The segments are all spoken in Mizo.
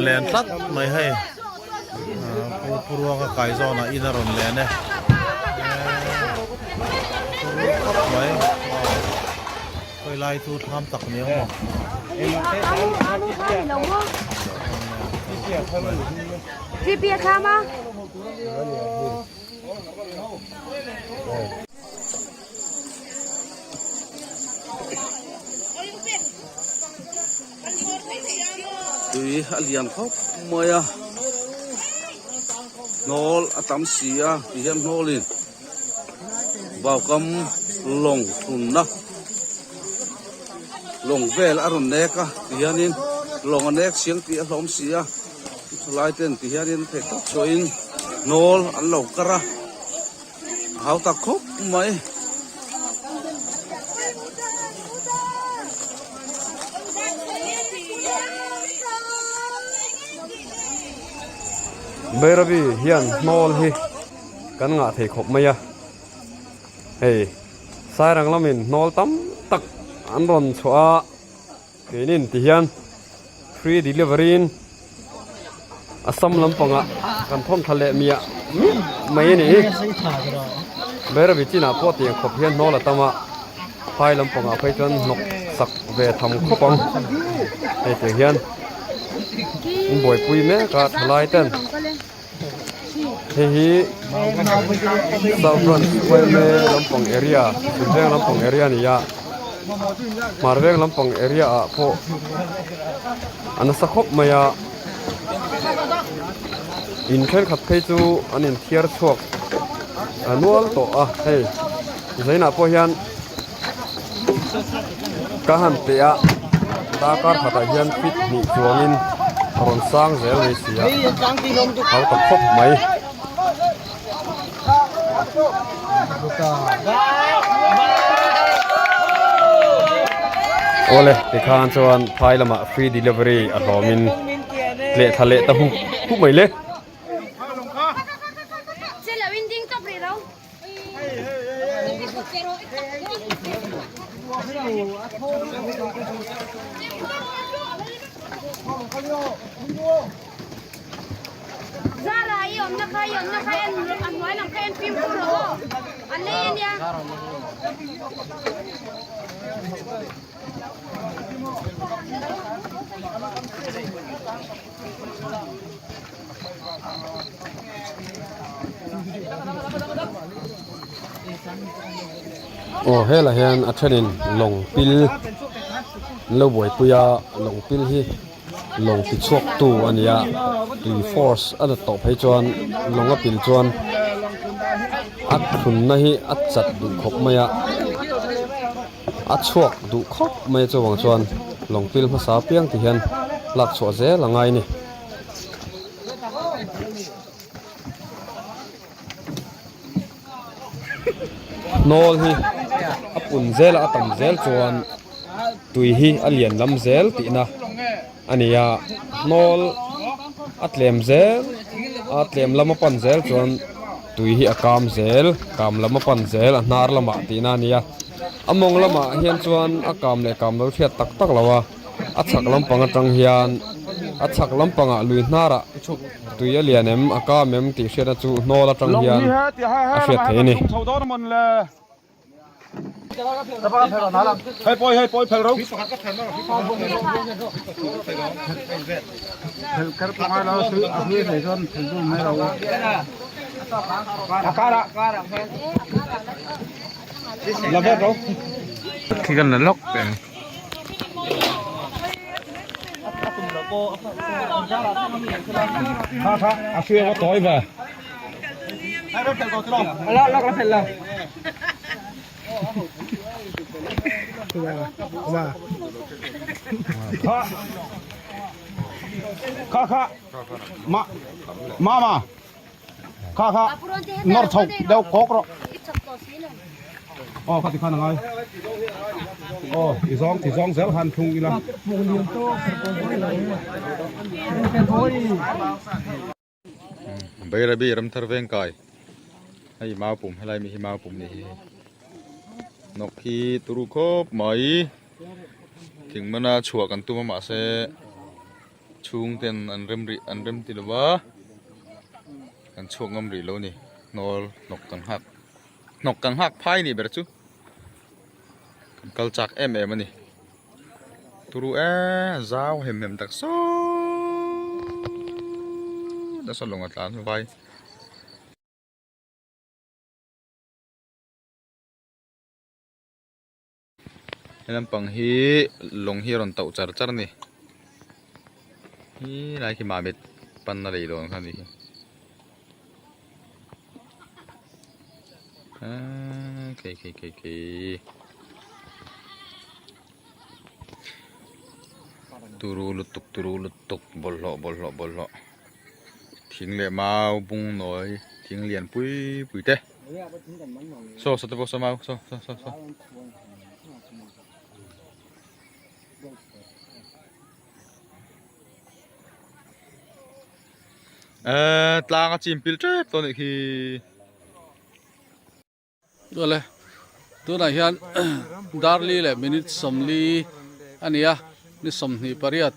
len tlat mai hei pu pu ruanga kai zawnah in a rawn len e turu khawp mai khawi lai chu thlam tak ni ang maw. Tui a lian khawp mai a hnawl a tam si a ti hian hnawl in vaukam lawng thlunna lawng vel a rawn nek a ti hianin lawng a nek chiang tih a hlawm si a chulai ten ti hianin theih tawp chhuahin hnawl an lo kar a. Hau tak khawp mai. Bairabi hian hnawl hi kan ngah thei khawp mai a, hei Sairang lamin hnawl tam tak an rawn chhuah a. Keinin ti hian free delivery in Assam lampangah kan thawn thla leh miah miah mai a ni. Bairabi chinah pawh tiang khawp hian hnawl a tam a, phai lampangah phei chuan hnawk sak ve tham khawp ang. Hei tiang hian an buaipui mek a thalai ten. Hei hi South Branch yma lampang area Chhunveng lampang area a ni a Hmarveng lampang area ah pawh a nasa khawp mai a in thenkhat phei chu an inthiar chhuak a nual tawh a hei zainah pawh hian ka han teh a darkar khatah hian feet hnih chuangin a rawn sang zel mai si a hau ta khawp mai. Awle tikhan chuan phai lamah free delivery a hlawmin leh thla leh ta hup hup mai le. Aw helaiah hian a thenin lawng pil an lo buaipui a lawng pil hi lawng ti chhuak tu a ni a tui force a la tawh phei chuan lawng a pil chuan a thlunna hi a chat duh khawp mai a a chhuak duh khawp mai a chuvang chuan lawng pil hmasa apiang ti hian lak chhuah zel a ngai a ni. Hnawl hi a pun zel a a tam zel chuan tui hi a lian lam zel tihna a ni a hnawl a tlem zel a tlem lam a pan zel chuan tui hi a kam zel kam lam a pan zel a hnar lamah tihna a ni a a mawng lamah hian chuan a kam leh kam lo hriat tak tak lo a. A chhak lampang atang hian a chhak lampangah lui hnarah tui a lian em a kam em tih hriatna chu hnawl atang hian a hriat theih a ni. Kha kha nawr chho deuh kawk rawh. Aw kha tikhan a ngai. Aw i zawng ti zawng zel han thlung ila. Bairabi ramthar veng kai hei mau pum helai mi hi mau pum ni hi nawk hi turu khawp mai thing mana chhuah kan tum a mahse. Chhungten an rem rih an rem ti lo va kan chhuak ngam rih lo a ni hnawl hnawk kan nghak hnawk kan nghak phai a nih ber chu kan kal chak em em a ni turu e zau hem hem tak sawt nasa lawng a tlan vai. He lampang hi lawng hi a rawn tauh char char a ni hi lai khi mamit panna lei dawn kha a nih hi aaa khei khei khei khei turu lutuk turu lutuk bawlhhlawh bawlhhlawh bawlhhlawh thing leh mau bung nawi thing lian pui pui te. Saw saw te pawh saw mau saw saw saw saw. Eee tlang a chim pil tep tawh anih khi. Chuale tunah hian darli leh minute 40 a ni a ni 28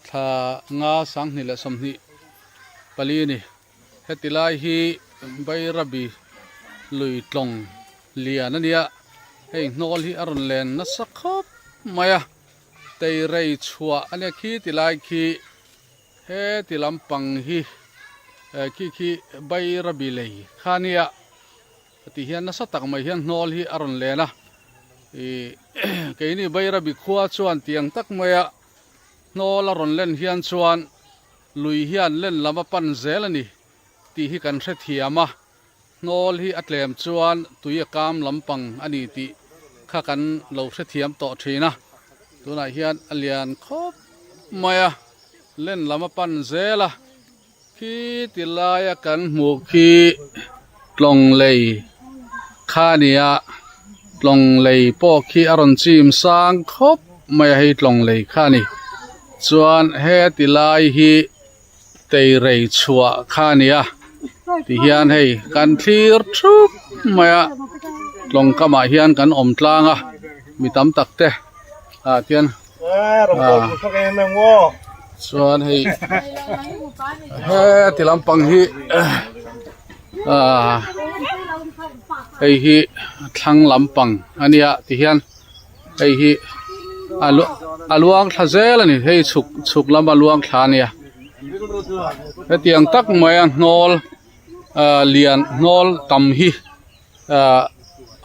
thla nga 2024 a ni. Heti lai hi Bairabi lui tlawng lian a nia, hei hnawl hi a rawn len nasa khawp mai a, teirei chhuah a nia khi ti lai khi heti lampang hi khi khi Bairabi lei kha a nia ti hian nasa tak mai hian hnawl hi a rawn len a, ih keini Bairabi khua chuan tiang tak maia hnawl a rawn len hian chuan. Lui hian len lam a pan zel a ni tih hi kan hrethiam a, hnawl hi a tlem chuan tui a kam lampang a ni tih kha kan lo hrethiam tawh thin a, tunah hian a lian khawp mai a, len lam a pan zel a, khi ti laia kan hmuh khi tlawng lei kha a ni a, tlawng lei pawh khi a rawn chim sang khawp mai a, hei tlawng lei kha a ni. Chuan heti lai hi teirei chhuah kha a ni a tihian hei kan thlir thup mai a tlawng kamah hian kan awm tlang a mi tam tak te ah tian ah chuan hei heti lampang hi ah hei hi thlang lampang a nia tihian. Hei hi a lu a luang thla zel a ni hei chhuk chhuk lam a luang thla a nia hetiang tak mai a hnawl ah lian hnawl tam hi ah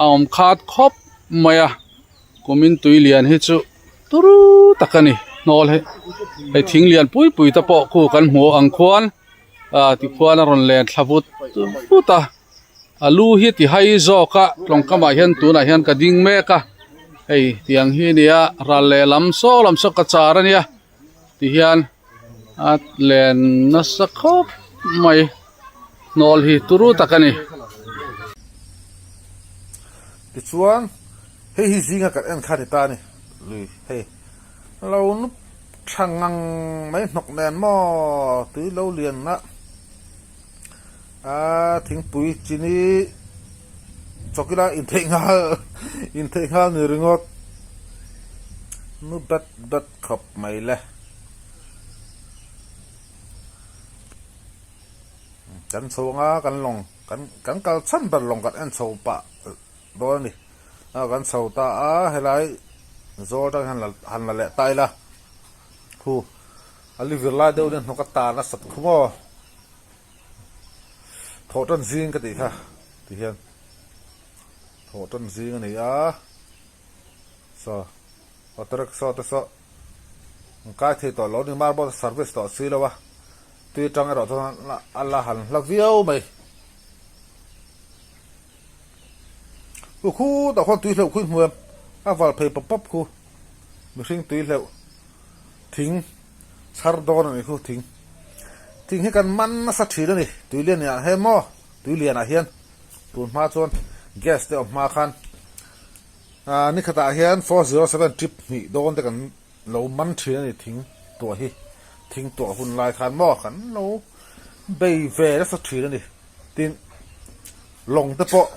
a awm khat khawp mai a kumin tui lian hi chu turu tak a ni hnawl hi hei thing lian pui pui te pawh khu kan hmu ang khuan ah tikhuan a rawn len thla vut vut a. A lu hi ti hai zawk a tlawng kamah hian tunah hian ka ding mek a hei tiang hi a nia ral lehlam saw lam saw ka char a nia tihian a len nasa khawp mai hnawl hi turu tak a ni. Tichuan hei hi zinga kan en kha a ni ta a ni lui hei lo nup tha ngang mai hnawk nen maw tui lo lian a. A thingpui chini chawkila intheih nghal intheih nghal ni ringawt nu bat bat khawp mai le kan chho anga kan lawng kan kan kal chhan ber lawng kan en chho pah dawn a ni a kan chho ta a helai zawl atang hian han la leh ta ila khu a li vir lai deuh nen hnawk a tan a sat khum aw. Thawh tan zing ka tih kha ti hian thawh tan zing a ni a saw auto rickshaw te saw an kai thei tawh lo a ni marble service tawh si lo a tui atang erawh chuan a la han hla viau mai u khutah khuan tui hleuh khu i hmu em a val phei pawp pawp khu mihring tui hleuh. Thing chhar dawn a ni khu thing. Thing hi kan man nasa thin a ni tuilian ah he maw tuilian ah hian tun hma chuan gas te awm hma khan ah ni khatah hian 407 trip hnih dawn te kan lo man thin a ni thing tuah hi thing tuah hun lai khan maw kan lo bei ve nasa thin a ni tin lawng te pawh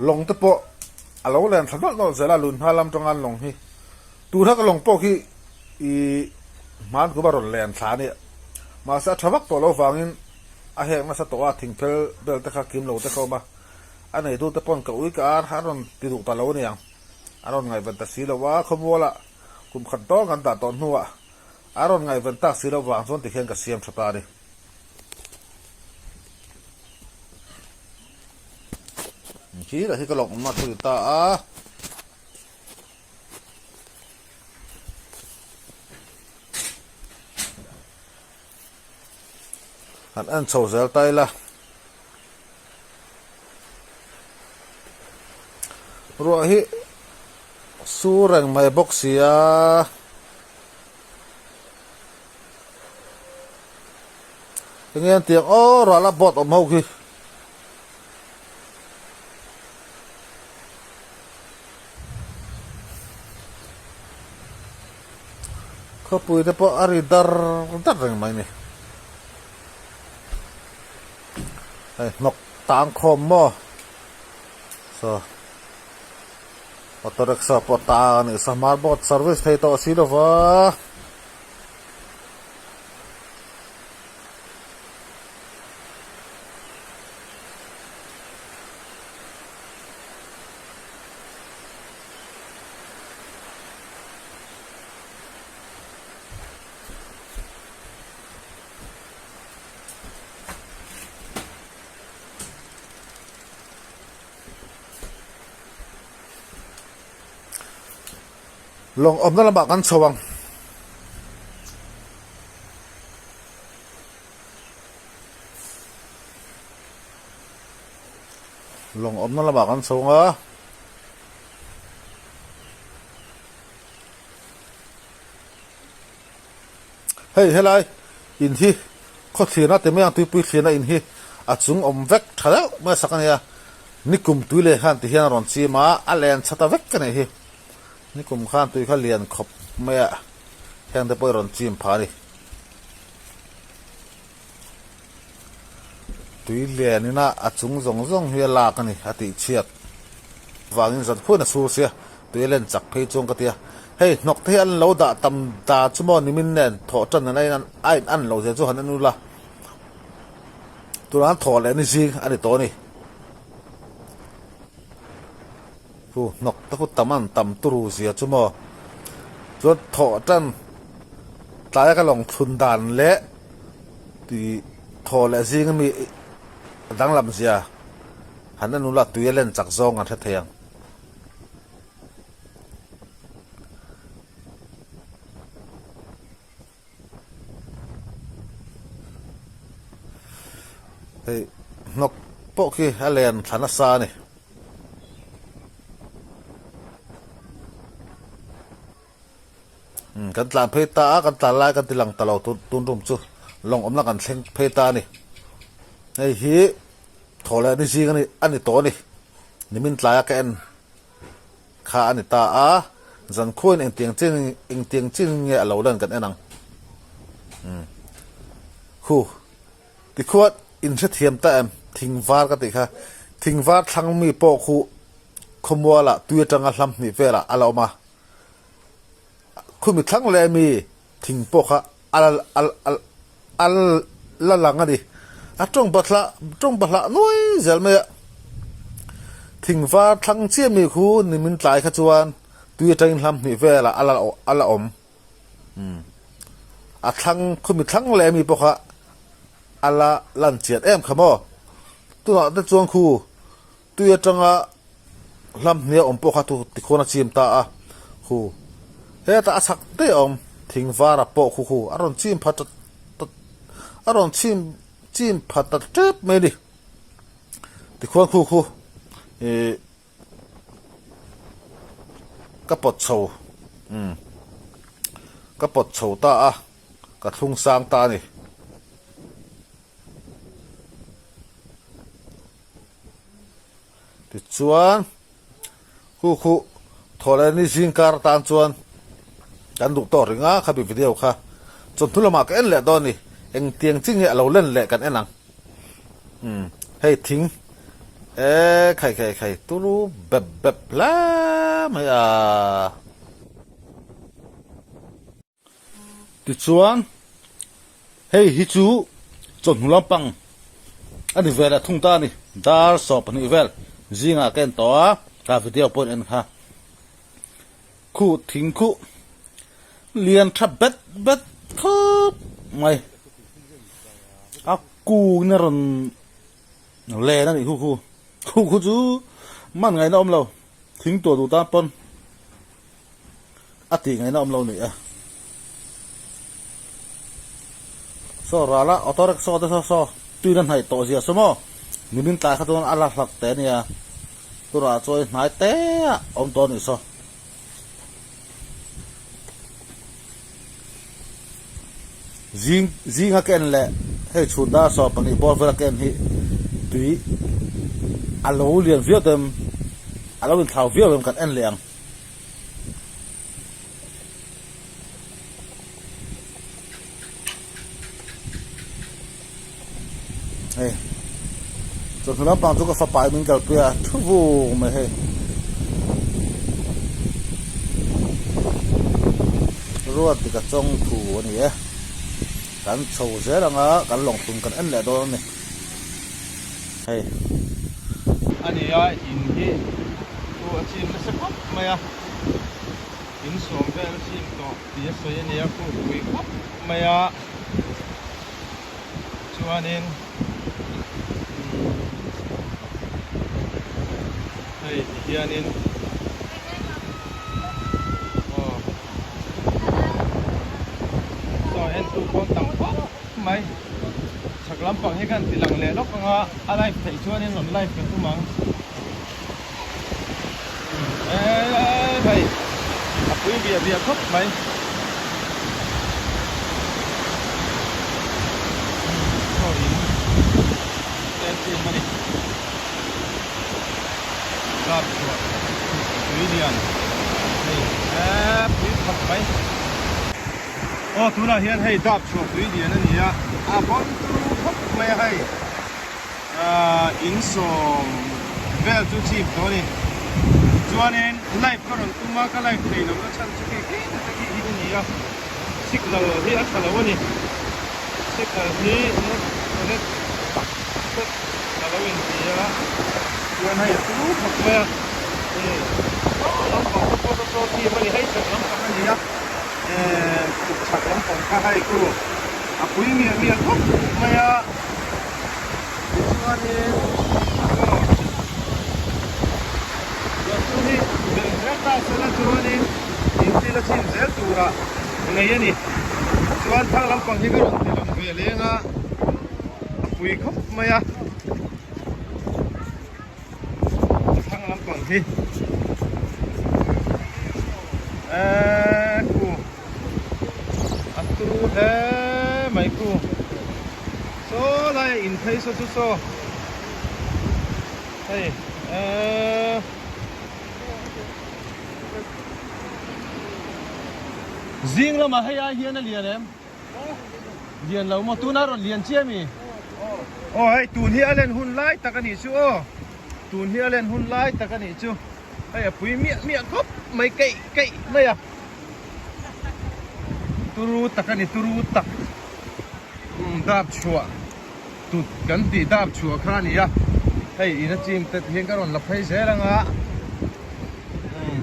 lawng te pawh a lo len thla nawlh nawlh zel a lun hma lam tanga lawng hi. Tuna ka lawng pawh khi ih. Hman kum a rawn len thla a nia. Mahse a tha vak tawh lo vangin a hek nasa tawh a, thingphel bel te kha kim lo te kha awm a. A neitu te pawn ka ui ka ar a rawn ti duh ta lo aniang. A rawn ngaihven ta si lo a, khawmualah kum khat dawn kan dah tawh hnuah a rawn ngaihven tak si lo vang chuan tikhian ka siam tha ta a ni. Khi lah hi ka lawng awmna chu ni ta a. Han en chho zel ta ila. Ruah hi su reng mai bawk si a. Enge an tih ang aw rala boat awm ho khi. Khawpui te pawh a ri dar dar reng mai a ni. Hei hnawk tang khawm maw saw auto rickshaw pawh tang a nih sahmar boat service thei tawh si lova. Lawng awmna lamah kan chho ang. Lawng awmna lamah kan chho ang a. Hei helai in hi khaw thlirna ti mai ang tuipui thlirna in hi a chung awm vek tha deuh mai a sak a nia. Nikum tui leh khan ti hian a rawn chim a, a len chha ta vek a nih hi. Nikum khan tui kha lian khawp mai a, heng te pawh i rawn chim phah a ni. Tui lian ina a chung zawng zawng hi a lak a ni a tih chhiat vangin zan khuan a chhur sia, tui a len chak phei chuang ka ti a. Hei hnawk te hi an lo dah tam ta chu maw nimin nen thawh tan an a in an lo zia chu han en ula, tunah an thawh leh ni zing a ni tawh a ni. Chu hnawk te khu tam an tam turu zia chu maw? Chuan thawh tan tlaia ka lawng thlun dan leh tih thawh leh zing ami danglam zia han en ula tui a len chak zawng kan hre thei ang. Hei hnawk pawh khi a len thla nasa a ni. Umm kan tlan phei ta a kan tlan lai kan ti lang ta lo tun tun rum chu lawng awmna kan thleng phei ta a ni. Hei hi thaw leh ni zing a ni a ni tawh a ni. Nimin tlaia ka en. Kha a ni ta a, zan khuain engtiang chin engtiang chin nge a lo lan kan en ang. Umm. Khu. Tikhuan inhrethiam ta em? Thing var ka tih kha. Thing var thlang mi pawh khu khawmualah tui atanga hlam hnih velah a la awm a. Khumi thlang leh mi thing pawh kha a la a la lang a ni. A tawng bahlah tawng bahlah nuai zel mai a. Thing var thlang chiah mi khu nimin tlai kha chuan tui atangin hlam hnih velah a la a la awm. Umm a thlang khumi thlang leh mi pawh kha a la lan chian em kha maw. Tunah te chuan khu Tui atanga hlam hniah awm pawh kha thu tikhuan a chim ta a, khu hetah a chhak daih a awm, thing vara pawh khu khu a rawn chim pha ta ta a rawn chim chim pha ta tep mai a ni. Tikhuan khu khu ih ka pawt chho umm ka pawt chho ta a, ka thlung sang ta a ni. Tichuan khu khu thawhlehni zingkar atan chuan kan duh tawh ring a khami video kha chawhnu lamah ka en leh dawn a ni engtiang chi nge a lo len leh kan en ang umm hei thing e khai khai khai turu bep bep hle mai a. Tichuan hei hi chu chawhnu lampang a ni ve leh thung ta a ni. Dar 12 vel zingah ka en tawh a, ka video pawh in en kha. Khuh thing khuh lian tha bet bet khawp mai. A kungin a rawn len a nih khu khu. Khuh khu chu man ngaihna awm lo, thing tuah duh tan pawn a tih ngaihna awm lo ni e. Saw ral a auto rickshaw te saw saw tuin a hnaih tawh zia saw maw nimin tlai kha chuan a la hlak teh a nia turah chuan hnai te a awm tawh a nih saw. Zing zinga ka en leh hei chhun dar 12 bawr vela ka en hi tui a lo lian viau tawh em a lo inthlau viau em kan en leh ang. Hei chawhnu lampang chu ka fapa in min kalpui a thu vung mai hei ruat dik a chawng thu a ni e kan chho zel anga kan lawng tum kan en leh dawn a ni hei. A ni a in hi chu a chim nasa khawp mai a in sawm vel a chim tawh tih a sawi a ni a khupui khawp mai a. Chuanin hei ti hianin aw saw en tu pawh tam khawp mai chhak lampang hi khan ti lang leh lawk anga a live theih chuanin rawn live ka tum ang eee hei a pui biah biah khawp mai. Saw in te chim a ni kap chhuah tui lian hei eee pui khawp mai aw tunah hian hei dap chhuah tui lian a ni a a bawn turu khawp mai a hei. Ahh in sawm vel chu chip tawh a ni. Chuanin live ka rawn tum a, ka live thei lo na chhan chu khi khi te khi hi a ni a, signal hi a tha lo a ni. Signal hi net net set a lo inti a, chuan hei a turu khawp mai a, hei saw lampang te pawh saw saw chip a ni, hei chhak lampang a ni a, ehh chhak lampang kha hei chu a pui miah miah khawp mai a. Tichuanin aw ruahsur hi belh zel ta sela chuanin in thil a chim zel turah ngei a ni. Chuan thlang lampang hi ka rawn ti lang ve leng a, a pui khawp mai a. Thlang lampang hi eee khu a turu hle mai khu saw lai a in phei saw chu saw hei eee zing lamah hei ai hian a lian em. Lian lo maw? Tuna rawn lian chiah mi? Aw hei tun hi a len hun lai tak a nih chu aw. Tun hi a len hun lai tak a nih chu. Hei a pui miah miah khawp mai keih keih mai a. Turu tak a ni turu tak. Umm dap chhuah tut kan tih dap chhuah kha a ni a. Hei in a chim te hian ka rawn la phei zel ang a. Umm.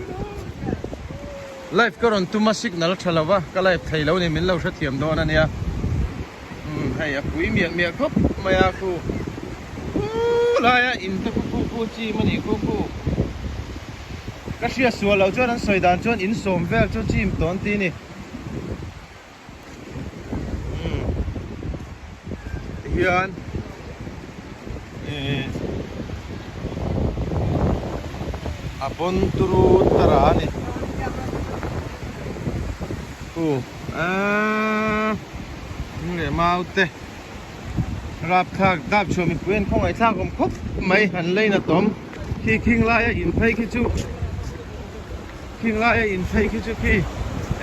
Live ka rawn tum a signal a tha lo va, ka live thei lo ni min lo hrethiam dawn a nia. Umm hei a pui miah miah khawp mai a khu khu laia in te khu khu khu chim a nih khu khu. Ka hriat sual loh chuan an sawi dan chuan in sawm vel chu chim tawn ti ni. Umm tihian ih a pawn turu tara a ni khu aaa thing leh mau te rapthlak dap chhuah mipui an khawngaih thlak awm khawp mai han leina tawm khi khing laia in phei khi chu. Khing laia in phei khi chu khi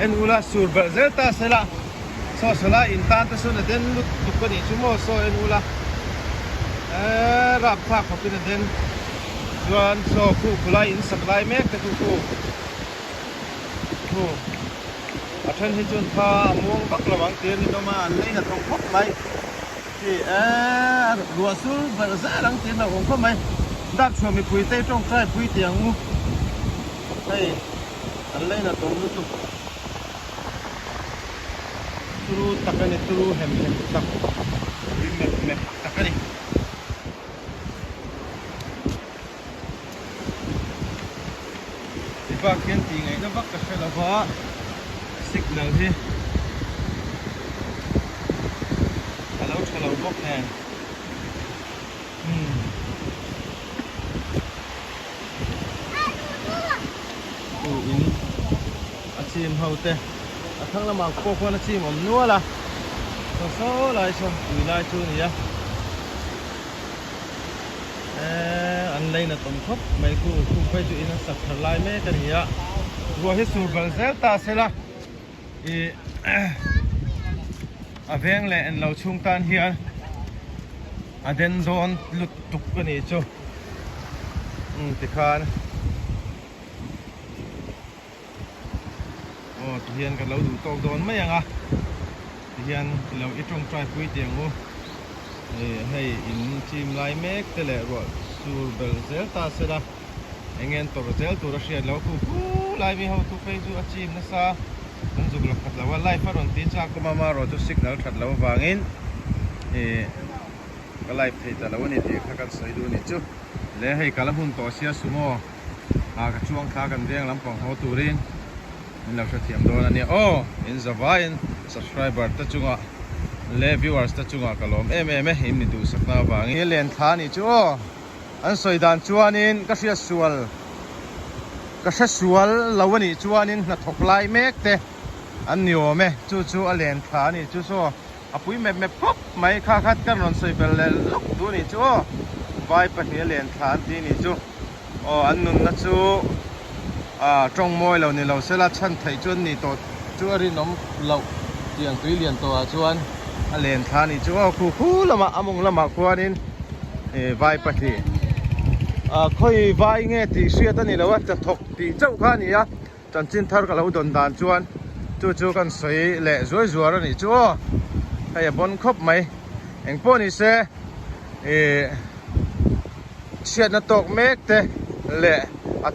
en ula sur belh zel ta sela saw sala in tan te sawn a den lut tuk a nih chu maw saw en ula eee rap thlak khawp in a den chuan saw khu khu lai in sak lai mek te khu khu khu. A then hi chuan kha a muang vak lo ang tih a rinawm a, an lei hnathawk khawp mai. Khi eee ruah sul belh zel ang tih a hlauhawm khawp mai. Dak chhuah mipui te tawngtai pui tih ang u. Hei an lei hnathawk lutuk. Turu tak a ni, turu hem hem tak, ri mep mep tak a ni. Ti bak hian tih ngaihna vak ka hre lova signal hi a lo tha lo bawk nen umm chu in a chim ho te a thlang lamah pawh khuan a chim awm nual a saw saw lai saw tui lai chu a ni a. Eee an lane a tawm khawp mai khu khu phei chu in a sak thar lai mek a ni a ruah hi sur bal zel ta sela ih a veng leh en lo chhung tan hian a den dawn lutuk a nih chu umm tikhan aw tihian ka lo duh tawk dawn mai ang a tihian ilo i tawngtai pui tih ang u ih hei in chim lai mek te leh ruah sur belh zel ta se la eng nge an tawrh zel tur a hriat loh khu khu lai mi ho thu phei chu a chim nasa an zuk lo khat lo a live a rawn ti chak awm a amaherawh chu signal that loh avangin ih ka live thei ta lo a ni tih kha kan sawi duh a nih chu le hei kal a hun tawh sia sumo. Ah ka chuang thla kan veng lampang haw turin min lo hrethiam dawn a nia aw in zavaiin subscriber te chungah leh viewers te chungah ka lawm em em e in mi duhsakna avangin. He len thla anih chu aw an sawi dan chuanin ka hriat sual ka hre sual lo anih chuanin hnathawk lai mek te an ni awm e chu chu a len thla anih chu saw a pui mep mep khawp mai kha khat kan rawn sawi bel leh lawk duh anih chu aw vai pahnih a len thla an ti anih chu. Aw an nunna chu ah tawng mawi lo ni lo sela chhan theih chu an ni tawh chu a rinawm loh tiang tui lian tawh ah chuan a len thla anih chu aw khu khu lamah a mawng lamah khuanin ih vai pahnih ah khawi vai nge tih hriat a ni lo a chathawk tih chauh kha a ni a chanchin thar ka lo dawn dan chuan chu chu kan sawi leh zuai zuar a nih chu aw hei a bawn khawp mai engpawh ni se ih. Chhiatna tawk mek te leh a.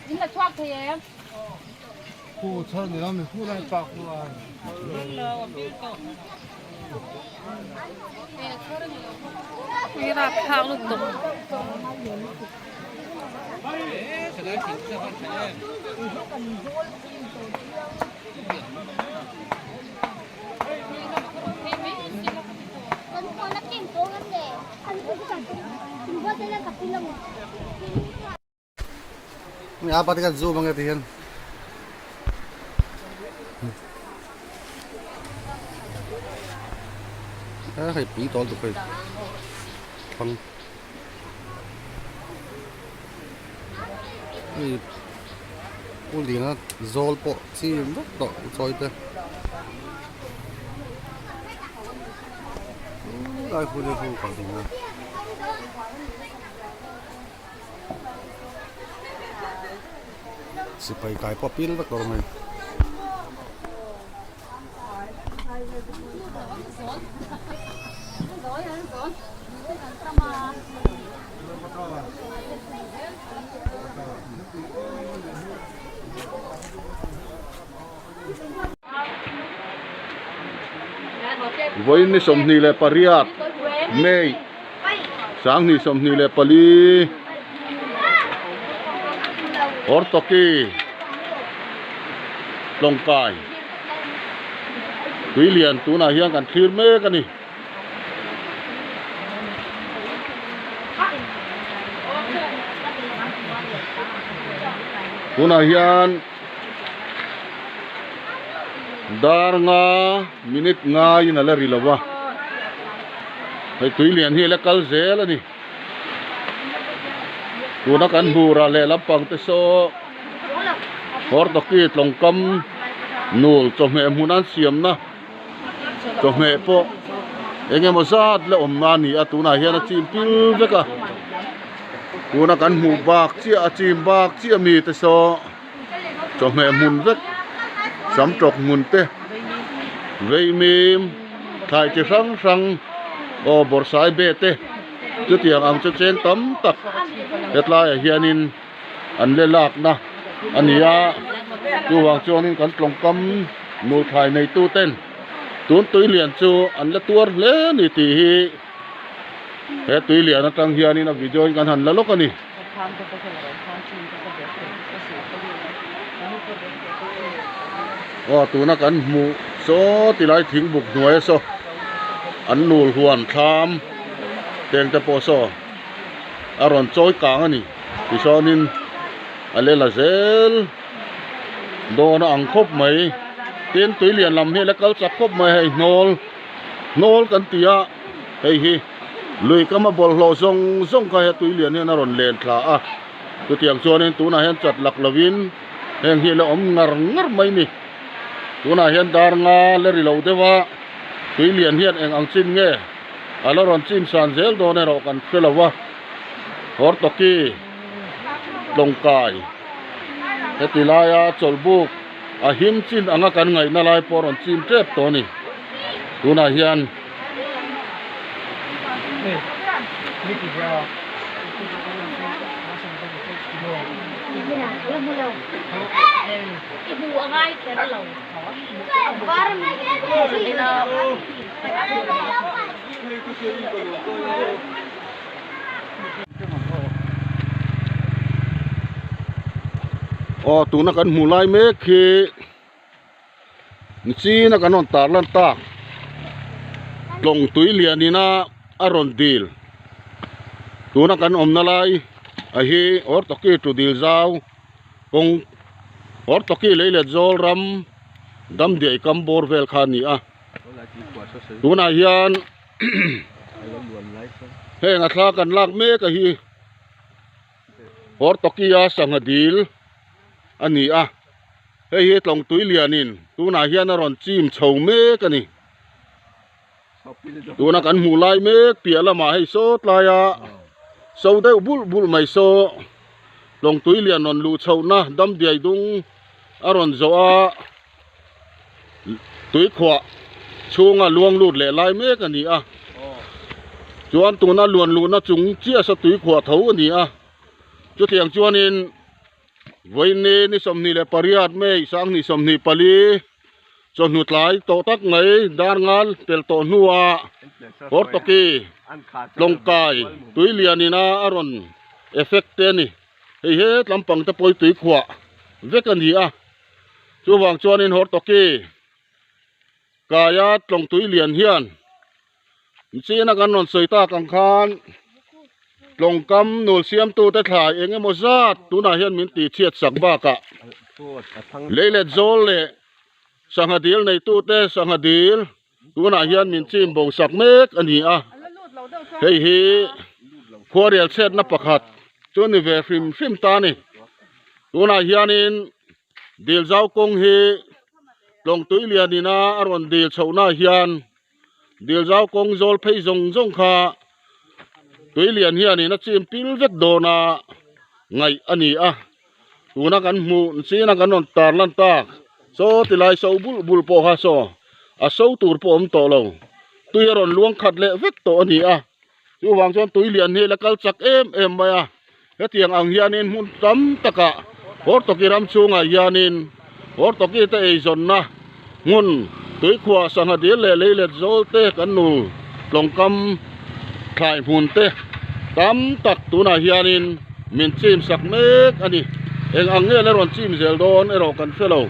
In la chhuak thei em? Khu chhar ni lo mi khu lai pak khu a. Ui rap thlak lutuk. Apa te kan zoom ange ti hian. Hei pui tawl tuk hei. Thang. Hei pu liana zawl pawh chi vek tawh chawi te. Lai khu te khu kal ding a. Sipai kai pawh pil vek tawh mai. Vawiin ni 28 May 2024 Hortoki Tlawngkai tui lian tunah hian kan thlir mek a ni. Tunah hian dar nga minute ngaiin a la ri lo va. Hei tui lian hi a la kal zel a ni. Tuna kan hmuh rah leh lampang te saw Hortoki tlawngkam nul chawhmeh hmun an siamna chawhmeh pawh eng emaw zat la awmna a ni a tunah hian a chim pil vek a tuna kan hmuh bak chiah a chim bak chiah mi te saw chawhmeh hmun vek sam tawk hmun te veimim thlai chi hrang hrang aw bawrhsai be te chutiang ang chu cheng tam tak hetlaiah hianin an le lakna a ni a chuvang chuanin kan tlawngkam nulthlai neitu ten tun tui lian chu an la tuar hle a ni tih hi he tui lian atang hianin a video in kan han la lawk a ni. Aw tuna kan hmuh saw tilai thing buk hnuai a saw an nul huan thlam teng te pawh saw a rawn chawi kang a ni tichuanin a le la zel dawn a ang khawp mai tin tui lian lam hi a la kal chak khawp mai hei hnawl hnawl kan ti a hei hi lui kama bawlhhlawh zawng zawng kha he tui lian hian a rawn len thla a chutiang chuanin tunah hian chat lak lovin heng hi a la awm ngar ngar mai a ni tunah hian dar nga la ri lo deuh a tui lian hian eng ang chin nge. A la rawn chim san zel dawn erawh kan hre lo a, Hortoki tlawngkai heti laia chawlhbuk a him chin anga kan ngaihna lai pawh a rawn chim tep tawh a ni. Tunah hian Aw tuna kan hmuh lai mek hi nichina kan rawn tar lan tak tlawng tui lian ina a rawn dil tuna kan awmna lai a hi Hortoki tu dil zau kawng Hortoki lei let zawl ram damdiai kam bawr vel kha a ni a. Tunah hian heng a thla kan lak mek a hi Hortoki-a sangha dil a ni a hei hi tlawng tui lianin tunah hian a rawn chim chho mek a ni tuna kan hmuh lai mek piah lamah hei saw tlaia so deuh bulh bulh mai saw tlawng tui lian rawn luh chhohna damdiai dung a rawn zawh a. Tuikhuah chhunga luang lut leh lai mek a ni a chuan tuna luan luhna chung chiah sa tuikhuah tho a ni a chutiang chuanin vawiin ni 28 May 2024 chawhnu tlai tawh tak mai dar ngal pel tawh hnuah Hortoki tlawngkai tui lianin a a rawn effect te a ni hei he tlampang te pawh hi tuikhuah vek a ni a. Chuvang chuanin Hortoki kaia tlawng tui lian hian china kan rawn sawi tak ang khan tlawng kam nul siamtute thlai eng emaw zat tunah hian min tih chhiat sak bakah leilet zawl leh sangha dil neitute sangha dil tunah hian min chim bo sak mek a ni a hei hi khuarel chhiatna pakhat chu ni ve hrim hrim ta a ni tunah hianin dil zau kawng hi tlawng tui lian ina a rawn dil chhohna hian dil zau kawng zawl phei zawng zawng kha tui lian hianin a chim pil vek dawn a ngaih a ni a. Tuna kan hmuh china kan rawn tar lan tak saw tilai so bul bul pawh kha saw a so tur pawh a awm tawh lo tui a rawn luang khat leh vek tawh a ni a chuvang chuan tui lian hi la kal chak em em mai a hetiang ang hianin hmun tam takah Hortoki ram chhungah hianin Hortoki te eizawnna hmun tuikhuah sangha dil leh leilet zawl te kan nu tlawngkam thlai hmun te tam tak tunah hianin min chim sak mek a ni. Eng ang nge la rawn chim zel dawn erawh kan hre lo.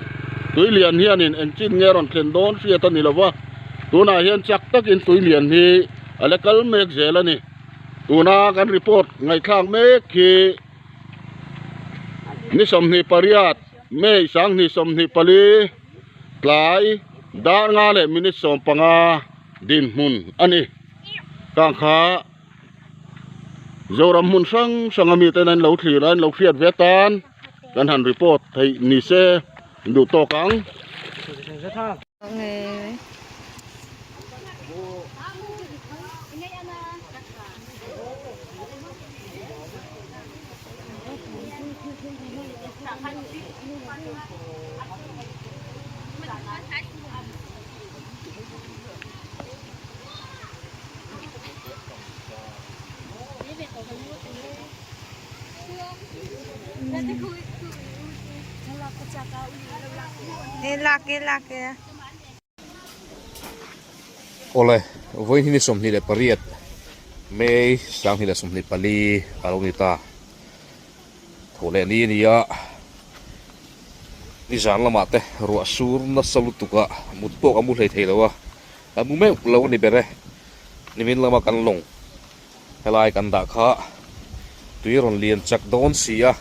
Tui lian hianin eng chin nge rawn thlen dawn hriat a ni lo va, tunah hian chak takin tui lian hi a la kal mek zel a ni. Tuna kan report ngaihthlak mek hi ni 28 May 2024 tlai dar nga leh minute 15 dinhmun a ni. Kang kha Zoram hmun hrang hrang a miten an lo thlir a an lo hriat ve atan kan han report theih ni se duh tawk ang. Awle, vawiin hi ni 28 May 2024 a lo ni ta. Tho leh ni a ni a, nizan lamah te ruah sur nasa lutuk a, mut pawh ka mu hlei thei lo a, ka mu meuh lo a ni ber e. Nimin lama kan lawng helai kan dah kha tui rawn lian chak dawn si a,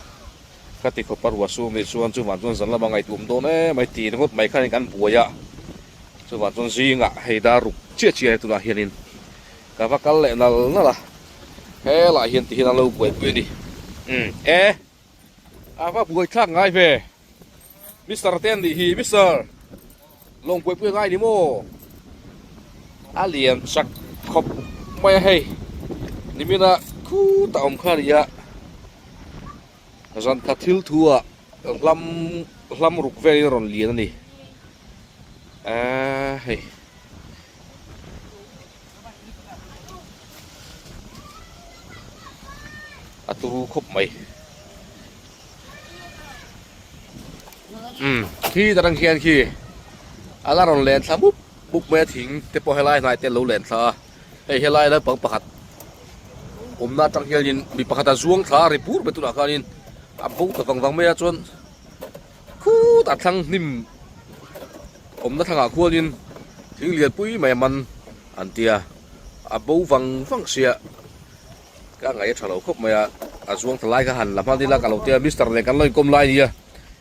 ka ti khawp a ruah sur nih chuan chuvang chuan zan lama ngaihtuam dawn em mai ti ringawt mai khanin kan buai a, chuvang chuan zingah hei dar ruk chiah chiah a ni tunah hianin ka va kal leh nal nal a. Helai hian ti hian an lo buaipui a ni. Umm e a va buaithlak ngai ve Mister te an nih hi Mister lawng buaipui a ngai ni maw a lian chak khawp mai a hei nimina khutah awm kha a ni a zan khat thil thu ah hlam hlam ruk velin a rawn lian a ni eee hei. A turu khawp mai umm khi darang khian khi a la rawn len thla mup mup mai a thing te pawh helai hnai te an lo len thla a hei helai naupang pakhat awmna atang hianin mi pakhat a zuang thla a ri bur mai tunah khanin a bo ta vang vang mai a chuan khutah thlang hnim awmna thlangah khuanin thing lian pui mai a man an tia a bo vang vang sia ka ngaih a tha lo khawp mai a a zuang ta lai kha han la hman ila ka lo tia mister nen kan lo inkawm lai ania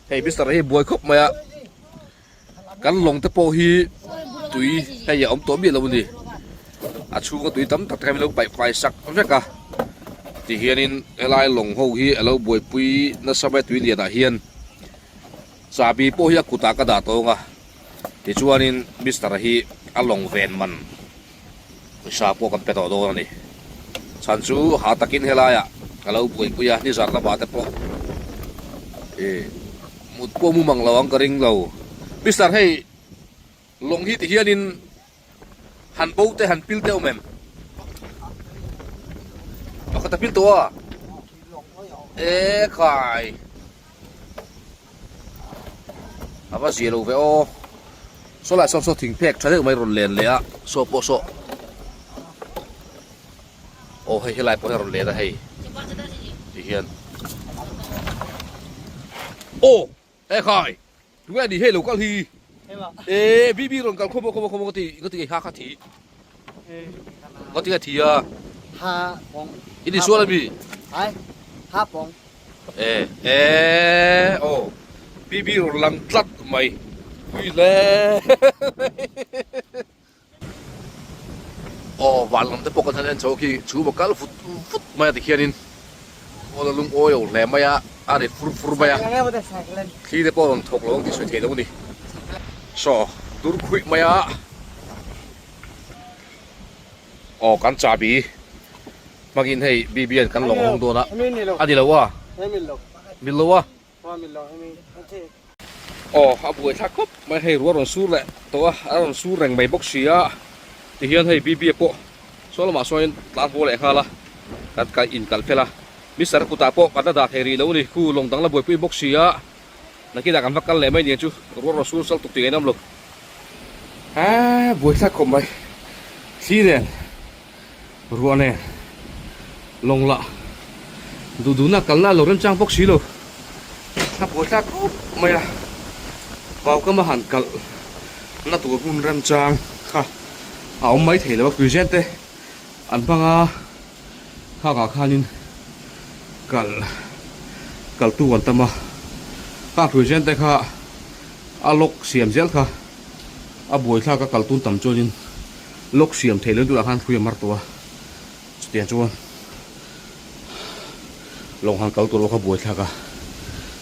hei mister hi buai khawp mai a kan lawng te pawh hi tui hei a awm tawh miah lo a ni a chhunga tui tam tak te kha min lo paih fai sak vek a tihianin helai lawng ho hi a lo buaipui nasa mai tui lianah hian. Chahbi pawh hi a kutah ka dah tawng a, tichuanin Mister-a hi a lawng ven man pawisa pawh kan pe tawh dawn a ni. Chhan chu ha takin helaiah ka lo buaipui a, nizar lamah te pawh ih mut pawh mu mang lo ang ka ring lo. Mister hei lawng hi tihianin Han bo te han pil te awm em? Pakhat a pil tawh a? E khai. A va zia lo ve aw. Saw lai sawn saw thing phek tha deuh mai rawn len leh a, saw pawh saw. Aw hei helai pawh hi a rawn len a hei. Ti hian. Aw! E khai! Tunge ni hei lo kal hi? E BB rawn kal khawm khawm khawm ka ti ka ti ha kha thi. Ka ti ka thi a. Ha pong. I ni sual ami? Ai. Ha pong. E e o BB rawn lang tlat mai. Pui hle. Aw van lam te pawh kan han en chho khi chhum a kal vut vut mai a tikhianin kawl a lungawi lo hle mai a a ri fur fur mai a thli te pawh a rawn thawk lo ang tih sawi theih loh a ni saw dur khuih mai a aw kan chahbi hmangin hei BB-an kan lawng hawng dawn a a ni lo a mil lo a. Aw a buai thlak khawp mai hei ruah rawn sur leh tawh a a rawn sur reng mai bawk si a tihian hei BB pawh saw lamah sawn tlan haw leh nghal a kan kal in kal fel a Mister kutah pawh kan la dah thei rih lo a ni khu lawng dang la buaipui bawk si a nakinah kan va kal leh mai nia chu ruah rawn sur sal tuk tih ngainawm lo a buai thlak khawp mai thli nen. Ruah nen lawng lah duh duhna kalna a lo remchang bawk si lo. A buai thlak khawp mai a, Vaukam a han kalh na tur hmun remchang kha a awm mai thei lo a, Kristian te an hmang a, khakah khanin kalh kaltu an tam a, kha Kristian te kha a lock siam zel kha a buai thlak a kaltun tam chuanin. Lawk siam theih loh turah khan hrui a mar tawh a. Chutiang chuan lawng han kal tur pawh kha buaithlak a,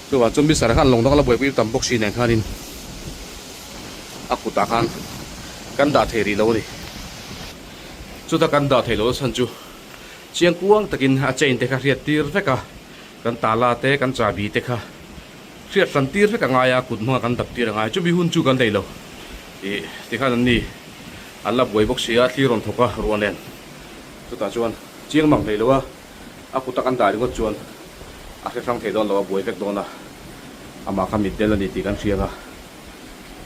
chuvang chuan Mister khan lawng dang la buaipui tam bawk si nen khanin a kutah khan kan dah thei rih lo a ni. Chuta kan dah thei lo chhan chu chiang kuang takin a chain te kha hriat tir vek a, kan tala te kan chabi te kha hriat hran tir vek a ngai a, kut hmanga kan dap tir a ngai. Chumi hun chu kan nei lo tih tikhan an ni an la buai bawk si a, thli rawn thawk a ruah nen. Chutah chuan chiang mang hlei lo a, a kuta kan dah ringawt chuan a hre hrang thei dawn lo a, buai vek dawn a, amah kha mitdel a ni tih kan hria ang a,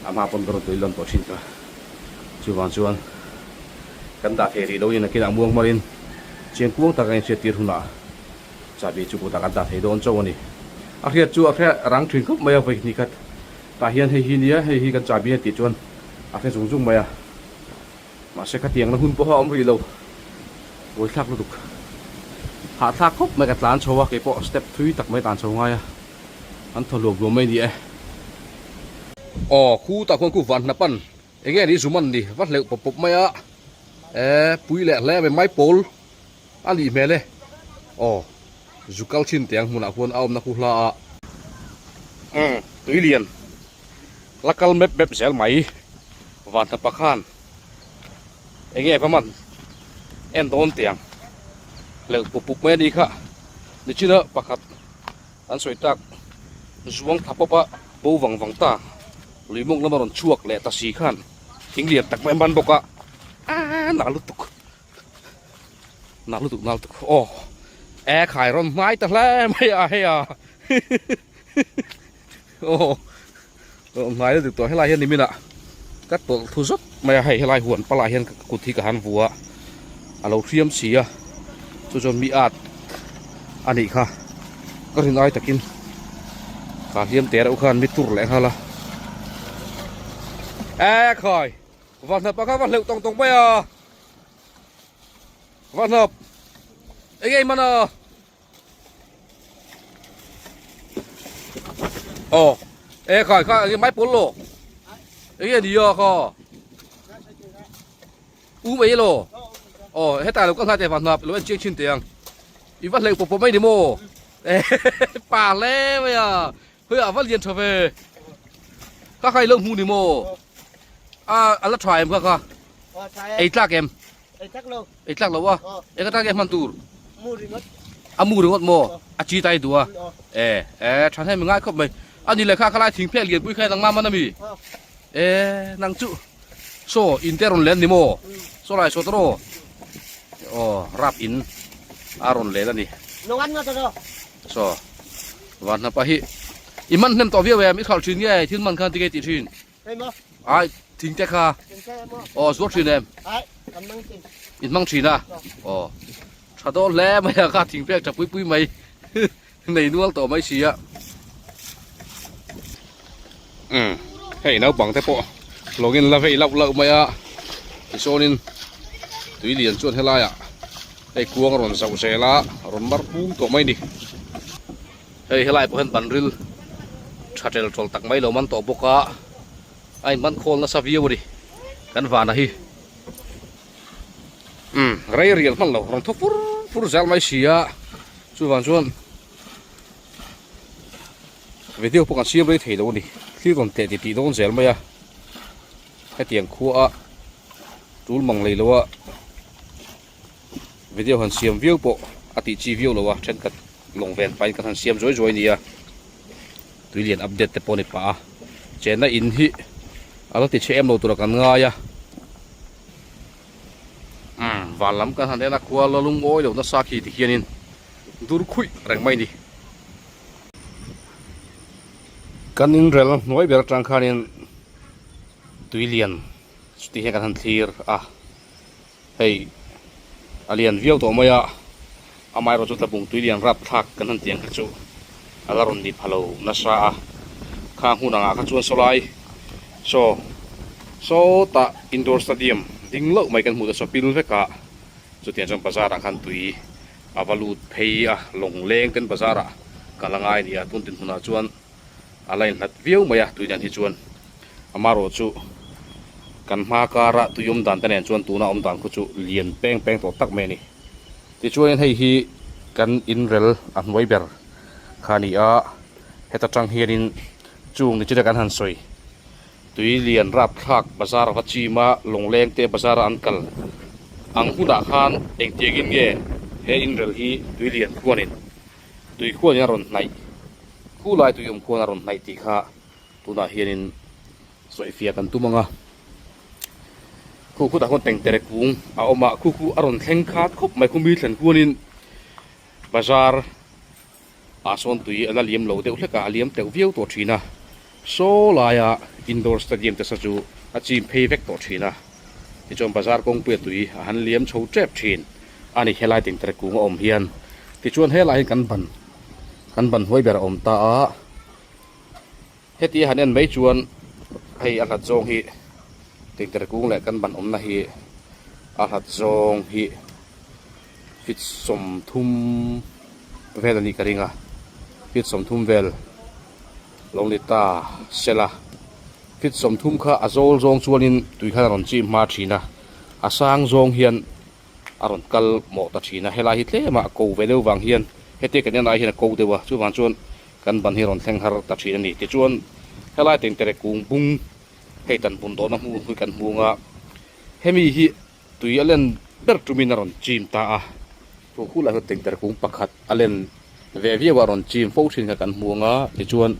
a hma pawn ka rawn tui lawn tawh thin kha. Chuvang chuan kan dah thei rih lo in nakinah muang hmarin chiang kuang taka inhriat tir hunah chahbi chu kutah kan dah thei dawn chauh a ni. A hriat chu a hre rang thin khawp mai a, vawi hnih khat tah hian hei hi nia, hei hi kan chahbi a tih chuan a hre zung zung mai a. Mahse khatiangna hun pawha awm rih lo, buaithlak lutuk. Hahthlak khawp mai ka tlan chho a, keipawh step thui tak mai tlan chho ngai a, an thaw hluam hluam mai ni e. Aw khutah khuan khu van hnapan eng nge ni zuman ni va hleuh pawp pawp mai a, e pui leh hle mai maipawl a nih hmel e. Aw zu kal thin teh ang hmunah khuan a awmna khu hla a. Umm tui lian. La kal mep mep zel mai. Vanhnapa khan enge va man en dawn tiang hlelh pup pup mai a ni kha. Nichina pakhat an sawi tak zuang tha pawp a bo vang vang ta lui mawng lama rawn chhuak leh ta si khan thing lian tak mai a man bawk a aaa nal lutuk nal lutuk nal lutuk aw e khai rawn hnai ta hle mai a hei a. Aw hnai lutuk tawh helai hian nimin ah ka tawlh thu zawt mai a hei helai huan palah hian ka kut hi ka han vua a lo hriam si a chu chuan mi at a nih kha ka rin ai takin ka hliam te reuh khan mi tur leh nghal a e khai va hnap a kha va hleuh tawng tawng mai a va hnap eng nge man a. Aw e khai kha enge mai pawl lo enge ni a kha u mai lo aw hetah lo ka hnai te van hnap lo en chiang chin teh ang i va hleuh pawp pawp mai ni maw e pa hle mai a hei a va lian tha ve ka kha i lo hmu ni maw a a la tha em kha kha ei tlak em Ei tlak lo a, eng atang nge hman tur? A mu ringawt maw? A chi tai duh a. E, e, tha hnem i ngai khawp mai. A ni leh kha khalai thing phek lian pui kha nang mam an ami? E, nang chu. Saw, in te rawn len ni maw? Saw lai saw tawh aw, rap in a rawn len a ni. Saw, van hnapa hi i man hnem tawh viau em? I khalh thin nge thil man khan tinge i tih thin? Ai, thing te kha. Aw, zuar thin em? In hmang thin a? Aw, tha dawn hle mai a kha thing pek tha pui pui mai. Nei nual tawh mai si a. Umm, hei naupang te pawh lawngin la vei lauh lauh mai a. Tichuanin tui lian chuan helaiah hei kuang a rawn zauh zel a, a rawn mar pung tawh mai ni. Hei helai pawh hian banril tha tel tawl tak mai lo man tawh bawk a, a inhman khawl nasa viau a ni kan vana hi. Umm rei rial hman lo rawn thaw fur fur zel mai si a, chuvang chuan video pawh kan siam rei thei lo a ni, thil rawn teh titih dawn zel mai a, hetiang khua a tul mang lei lo a. Video han siam viau pawh a tih chi viau lo a, thenkhat lawng ven pahin kan han siam zuai zuai nia. Tui lian update te pawh a ni pah a, chenna in hi a la ti chhe em lo tura kan ngai a. Umm van lam kan han en a, khua la lungawi lo nasa khi ti hianin dur khuih reng mai ni. Kan inrel hnuai ber atang khanin tui lian chuti hian kan han thlir a. Hei a lian viau tawh mai a, amaherawh chu tlabung tui lian rap thlak kan han tih ang kha chu a la rawn ni pha lo nasa a, khang hun angah kha chuan sawlai saw sawtah indoor stadium ding loh mai kan hmuh te saw pil vek a, chutiang chuan bazar ah khan tui a va lut phei a, lawng leng ten bazar ah kal a ngai a ni a, tun dinhmunah chuan. A la inhlat viau mai a tui dan hi chuan amaherawh chu kan hma kara tui awm dan te nen chuan tuna awm dan khu chu lian peng peng tawh tak mai a ni. Tichuanin hei hi kan inrel a hnuai ber kha a ni a, heta tang hianin chung ni china kan han sawi tui lian rapthlak bazar va chim a lawngleng te bazar a an kal ang hunah khan engtiangin nge he inrel hi tui lian khuanin tui khuanin a rawn hnaih khulai tui awm khuan a rawn hnaih tih kha tunah hianin sawifiah kan tum ang a. Khu khutah khuan tengtere kung a awm a, khu khu a rawn thleng khat khawp mai khumi thlen khuanin bazar ah sawn tui a la liam lo deuh hlek a, a liam teuh viau tawh thin a, saw laia indoor stadium te saw chu a chim phei vek tawh thin a, tichuan bazar kawngpuia tui a han liam chho tep thin a ni helai tengtere kung a awm hian tichuan helai hian kan ban kan ban hnuai ber a awm ta a. Heti a han en mai chuan hei a hlat zawng hi tengtere kung leh kan ban awmna hi a hlat zawng hi feet 30 vel a nih ka ring a feet 30 vel lo ni ta sela feet 30 kha a zawl zawng chuanin tui khan a rawn chim hma thin a a sang zawng hian a rawn kal mawh ta thin a helai hi tlem a ko ve deuh vang hian hetia kan en ai hian a ko deuh a chuvang chuan Kan ban hi rawn thleng har ta thin a ni. Tichuan, helai tengtere kung bung hei tan bun dawhna hmun hi kan hmung a, hemi hi tui a len ber tumin a rawn chim ta a. Chu khulai hian tengtere kung pakhat a len ve viau a rawn chim fo thin kha kan hmung a, tichuan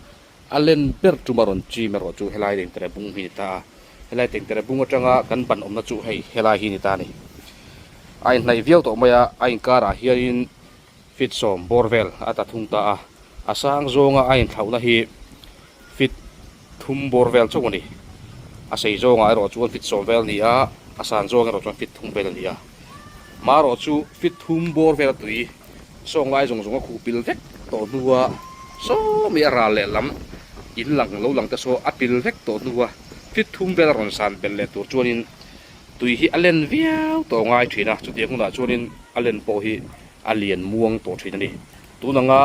a len ber tum a rawn chim erawh chu helai tengtere bung hi ni ta a. Helai tengtere bung atanga kan ban awmna chu hei helai hi ni ta a ni. A inhnaih viau tawh mai a, a inkarah hianin Feet 10 bawr vel a ta thung ta a, a sang zawnga a inthlauhna hi feet thum bawr vel chauh a ni. A sei zawngah erawh chuan feet 10 vel a ni a, a san zawng erawh chuan feet thum vel a ni a. Marawh chu feet thum bawr vel a tui sawng lai zawng zawng a khuh pil vek tawh hnua sawmi a ral leh lam in lang lo lang te saw a pil vek tawh hnua feet thum vel a rawn san belh leh tur chuanin tui hi a len viau tawh ngai thin a, chutiang hunah chuanin a len pawh hi a lian muang tawh thin a ni. Tun anga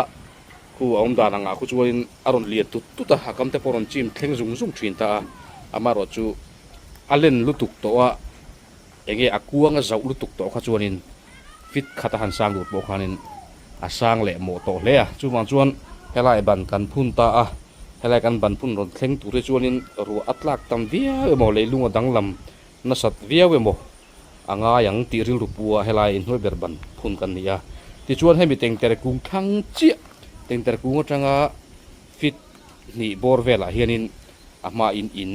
khu a awm dan angah khu chuanin a rawn lian tut tut a, a kam te pawh a rawn chim thleng zung zung thin ta a, amaherawh chu a len lutuk tawh a, enge a kuang a zauh lutuk tawh kha chuanin fit khat a han sang lut pawh khanin a sang leh mawh tawh hle a. Chuvang chuan helai ban kan phun ta a, helai kan ban phun rawn thleng tur hi chuanin ruah a tlak tam viau emaw leilung a danglam nasat viau emaw a ngai ang tih rilru pu a helai inhnuai ber ban phun kan ni a. Tichuan hemi tengtere kung thlang chiah tengtere kung atanga feet hnih bawr velah hianin a hmain in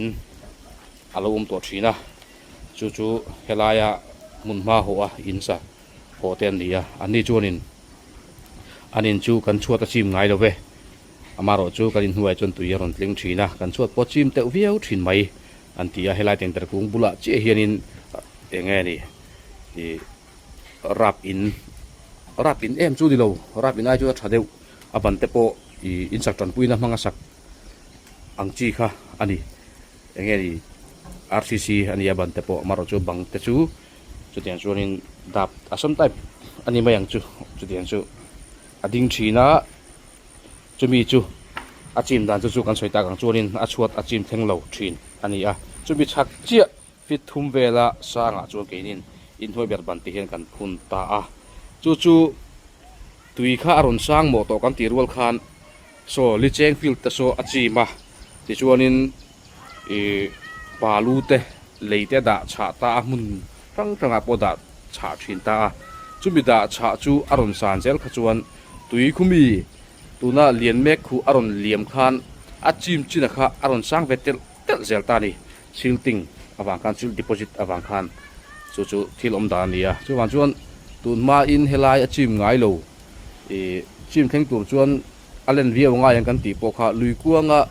a lo awm tawh thin a, chu chu helaia hmun hma hawh a in sa hawh te an ni a, anni chuanin an in chu kan chhuat a chim ngai lo ve, amaherawh chu kan inhnuaiah chuan tui a rawn tling thin a, kan chhuat pawh chim teuh viau thin mai. An ti a, helai tengtere kung bulah chiah hianin eng nge ni ih rap in rap in em chu ni lo rap in ai chuan a tha deuh a ban te pawh ih in sak tanpuina hmanga sak ang chi kha a ni eng nge ni rcc a ni a ban te pawh amaherawh chu bang te chu chutiang chuanin dap a sawm type a ni mai ang chu chutiang chu a ding thin a. Chumi chu a chim dan chu chu kan sawi tak ang chuanin a chhuat a chim thleng lo thin a ni a. Chumi chhak chiah fit thum vela sangah chuan keinin inhnuai ber ban tih hian kan phun ta a. Chu chu tui kha a rawn sang mawh tawh kan tih rual khan saw Licheng field te saw a chim a, tichuanin ih balu te lei te dah chhah ta a hmun hrang hrangah pawh dah chhah thin ta a. Chumi dah chhah chu a rawn san zel kha chuan tui khumi tuna lian mek khu a rawn liam khan a chim chin a kha a rawn sang ve telh telh zel ta a ni. Silting avang khan silt deposit avang khan chu chu thil awm dan a ni a. Chuvang chuan tun hmain helai a chim ngai lo ih chim thleng tur chuan a len viau ngai ang kan tih pawh kha lui kuanga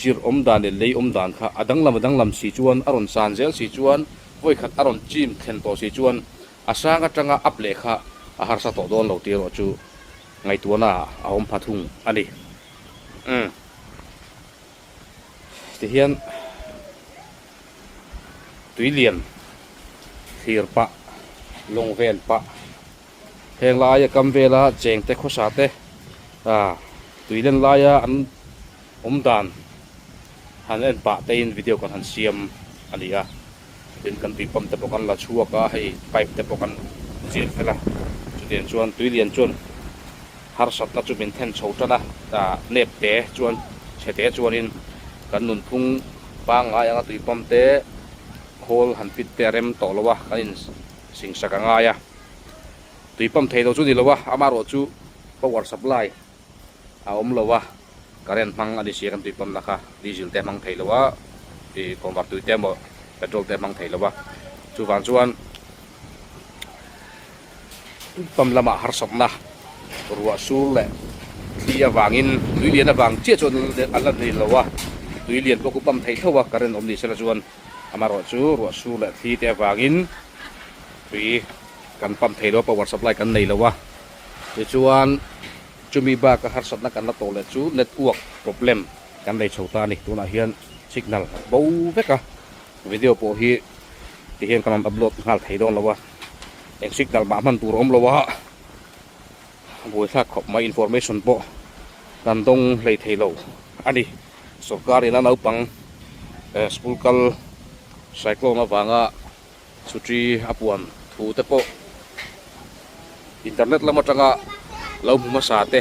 Chirh awm dan leh lei awm dan kha a danglam a danglam si chuan a rawn san zel si chuan vawi khat a rawn chim thlen tawh si chuan a sang atanga up leh kha a harsa tawh dawn lo tih erawh chu ngaihtuahna ah a awm pha thung a ni. Umm. Tihian tui lian thlir pah lawng ven pah heng laia kam vela chengte khawsa te ah tui len laia an Awm dan han en pah te in video kan han siam a ni a, tin kan tui pump te pawh kan la chhuak a, hei pipe te pawh kan zir fel a. Chutiang chuan tuilian chuan harsatna chu min then chho tan a, nep te chuan chhe te chuanin kan nunphung pangngai anga tui pump te khawl han fit te a rem tawh lo a, kan in singsak a ngai a. Tui pump thei lo chu ni lo a, amaherawhchu power supply a awm lo a, current hmang a ni sia kan tui pump na kha diesel te hmang thei lo a, ih kawngvar tui te emaw petrol te hmang thei lo a, chuvang chuan tui pump lamah harsatna ruah sur leh thli avangin tui lian avang chiah chuan an la nei lo a, tui lian pawh khu pump thei tho a current awm ni sela chuan amaherawhchu ruah sur leh thli te avangin tui kan pump thei lo a, power supply kan nei lo a. Tichuan, chumi baka harsatna kan la tawh leh chu network problem kan nei chho ta a ni. Tunah hian signal a bo vek a, video pawh hi tihian kan rawn upload nghal thei dawn lo a, eng signal mah hman tur a awm lo a, buaithlak khawp mai information pawh kan dawng hlei thei lo a ni. Sorkar ina naupang school kal cyclone avanga Chhuṭi a puan thu te pawh internet lam aṭanga lo hmu hmasa te,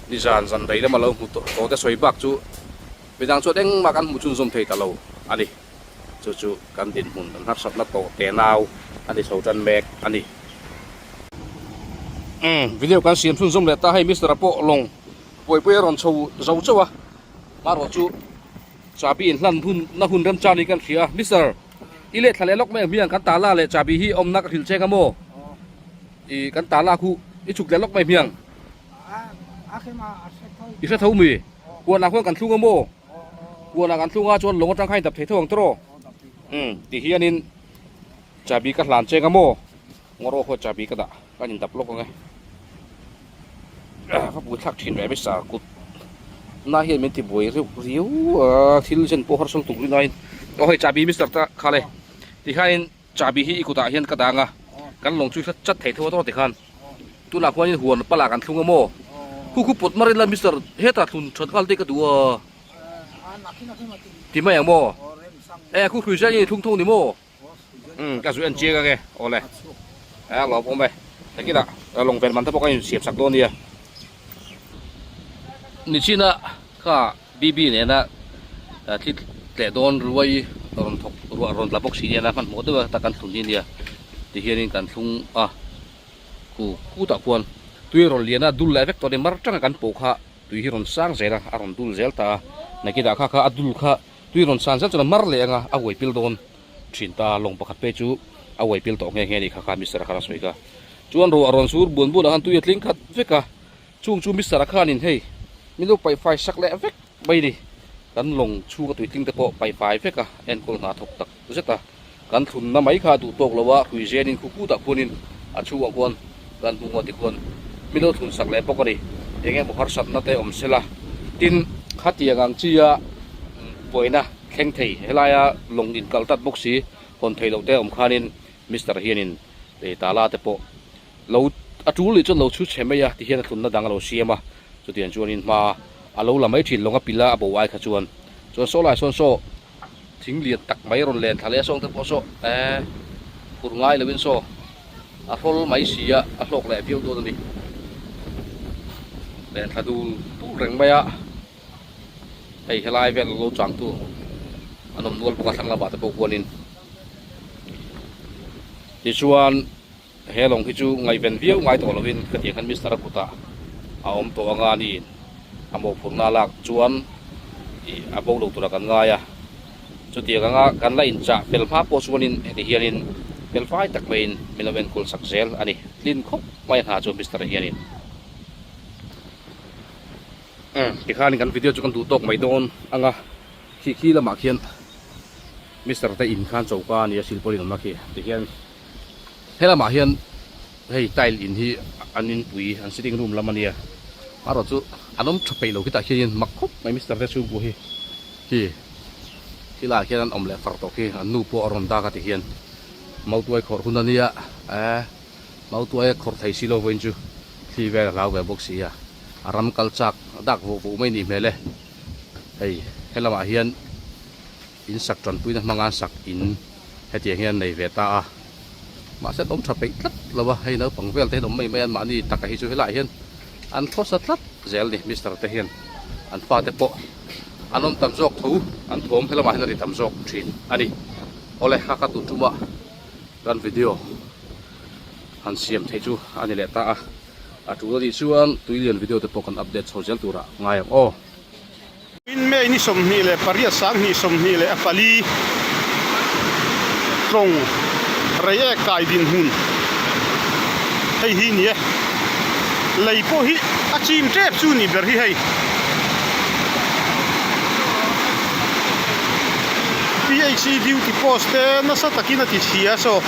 nizan zan rei lama lo hmu tawh te sawi bak chu midang chuan engmah kan hmu chhunzawm thei ta lo a ni. Chu chu kan dinhmun kan harsatna tawh te nau a ni chho tan mek a ni. Umm video kan siam chhunzawm leh ta hei Mister a pawh lawng buaipui a rawn chho zo chauh a, hmarawh chu chabi inhlan hun na hun remchang niin kan hria Mister. I leh thla leh lawk mai ang hmiang kan tala leh chabi hi awmna ka hrilh cheng a maw? I kan tala khu i chhuk leh lawk mai hmiang. I hre tho mi? Huanah khuan kan thlung a maw? Huanah kan thlung a chuan lawng atang kha in dap thei tho ang tawh. Umm ti hianin chabi ka hlan cheng a maw? Ngaw khuan chabi ka dah kan in dap lawk ang e. Ka pui thlak thin ve misa kut na hian min ti buai reuh riau a thil zen pawh harsal tuk rinaiin aw hei chabi mister ta kha le tikhanin chabi hi i kutah hian ka dang a kan lawng chu i hre chat thei tho a tawh tikhan tunah khuanin huan pala kan thlung a maw khu khu pawt mar ila mister hetah thlun that nghal te ka duh a ti mai ang maw e khu hrui zai i thlung tho ni maw. Umm ka zu en chiang ange awle a lawm awm e takinah lawng vel man te pawh ka in siam sak dawn nia nichina kha BB nena thli tleh dawn ruai rawn thawk ruah rawn tla bawk si nia hmanhmawh deuh a ta kan thlun hi nia tihianin kan thlung a khu khutah khuan tui rawn lian a dul leh vek tawh a ni mar tanga kan pawh kha tui hi rawn sang zel a a rawn dul zel ta a nakinah kha kha a dul kha Tui rawn san zel chuan a mar leh anga a uai pil dawn thin ta, lawng pakhat phei chu a uai pil tawh nghe nghe a nih kha kha Mister a khan a sawi kha. Chuan ruah rawn sur buan buan ah khan tui a tling khat vek a, chung chu Mister a khanin hei min lo paih fai sak leh vek mai a ni. Kan lawng chhunga tui tling te pawh paih fai vek a, enkawl hna thawk tak zet a, kan thlunna mai kha a duh tawk lo a, hrui zenin khu kutah khuanin a chhungah khuan kan hmu ngawt tikhuan min lo thlun sak leh bawk a ni. Eng emaw harsatna te awm sela tin khatiang ang chia buaina thleng thei helaia lawng inkal tat bawk si hawn thei loh te awm khanin Mister hianin tala te pawh lo a tul leh chuan lo chhu chhe mai a tihian a thlunna dang a lo siam a chutiang chuanin hma a lo la mai thin lawng a pil a a bo ai kha chuan chuan saw lai sawn saw Thing lian tak mai rawn len thla leh a sawng te pawh saw eh phur ngai loin saw a hrawl mai si a a hlawk leh viau dawn a ni. Len thla dul dul reng mai a hei helai vel lo chang tu an awm nual bawk a thlang lamah te pawh huanin tichuan he lawng hi chu ngaihven viau ngai tawh loin khatiang khan Mister a kutah a awm tawh anga a ni. A mawhphurhna lak chuan ih a bo lo tura kan ngai a, chutiang anga kan la inchah fel hma pawh chuanin heti hianin fel fai tak maiin min lo enkawl sak zel a ni. Tlin khawp mai a hna chu Mister hianin. Umm tikhanin kan video chu kan duh tawk mai dawn anga khi khi lamah khian Mister te in khan choka a nia silpawlin awmna khi tihian Helamah hian hei tile in hi an inpui an sitting room lam a nia amaherawh chu an awm tha peih lo khitah khianin mak khawp mai mister te chhungkua hi khi khilaiah khian an awm leh far tawh khi an nu pawh a rawn dak a ti hian mautuai khawrh hun a nia eh mautuai a khawrh thei si lo vawiin chu thli vel a hlau ve bawk si a a ram kal chak dak vuh vuh mai nih hmel e hei helamah hian. In sak tanpuina hmanga sak in hetiang hian nei ve ta a. Mahse an awm tha peih tlat lo a, hei naupang vel te hian awm mai mai a, anmahni taka hi chu helaiah hian an khawsa tlat zel ni. Mister te hian an fate pawh an awm tam zawk tho, an thawm helamah hian a ri tam zawk thin a ni. Awle kha ka tun tumah kan video han siam theih chu a ni leh ta a, a tul anih chuan tuilian video te pawh kan update chho zel turah ngai ang aw. In May ni 28 24 tlawng Reiek kai dinhmun hei hi ni e. Lei pawh hi a chim tep chu ni ber hi hei. PHE duty post te nasa takin a ti chhia saw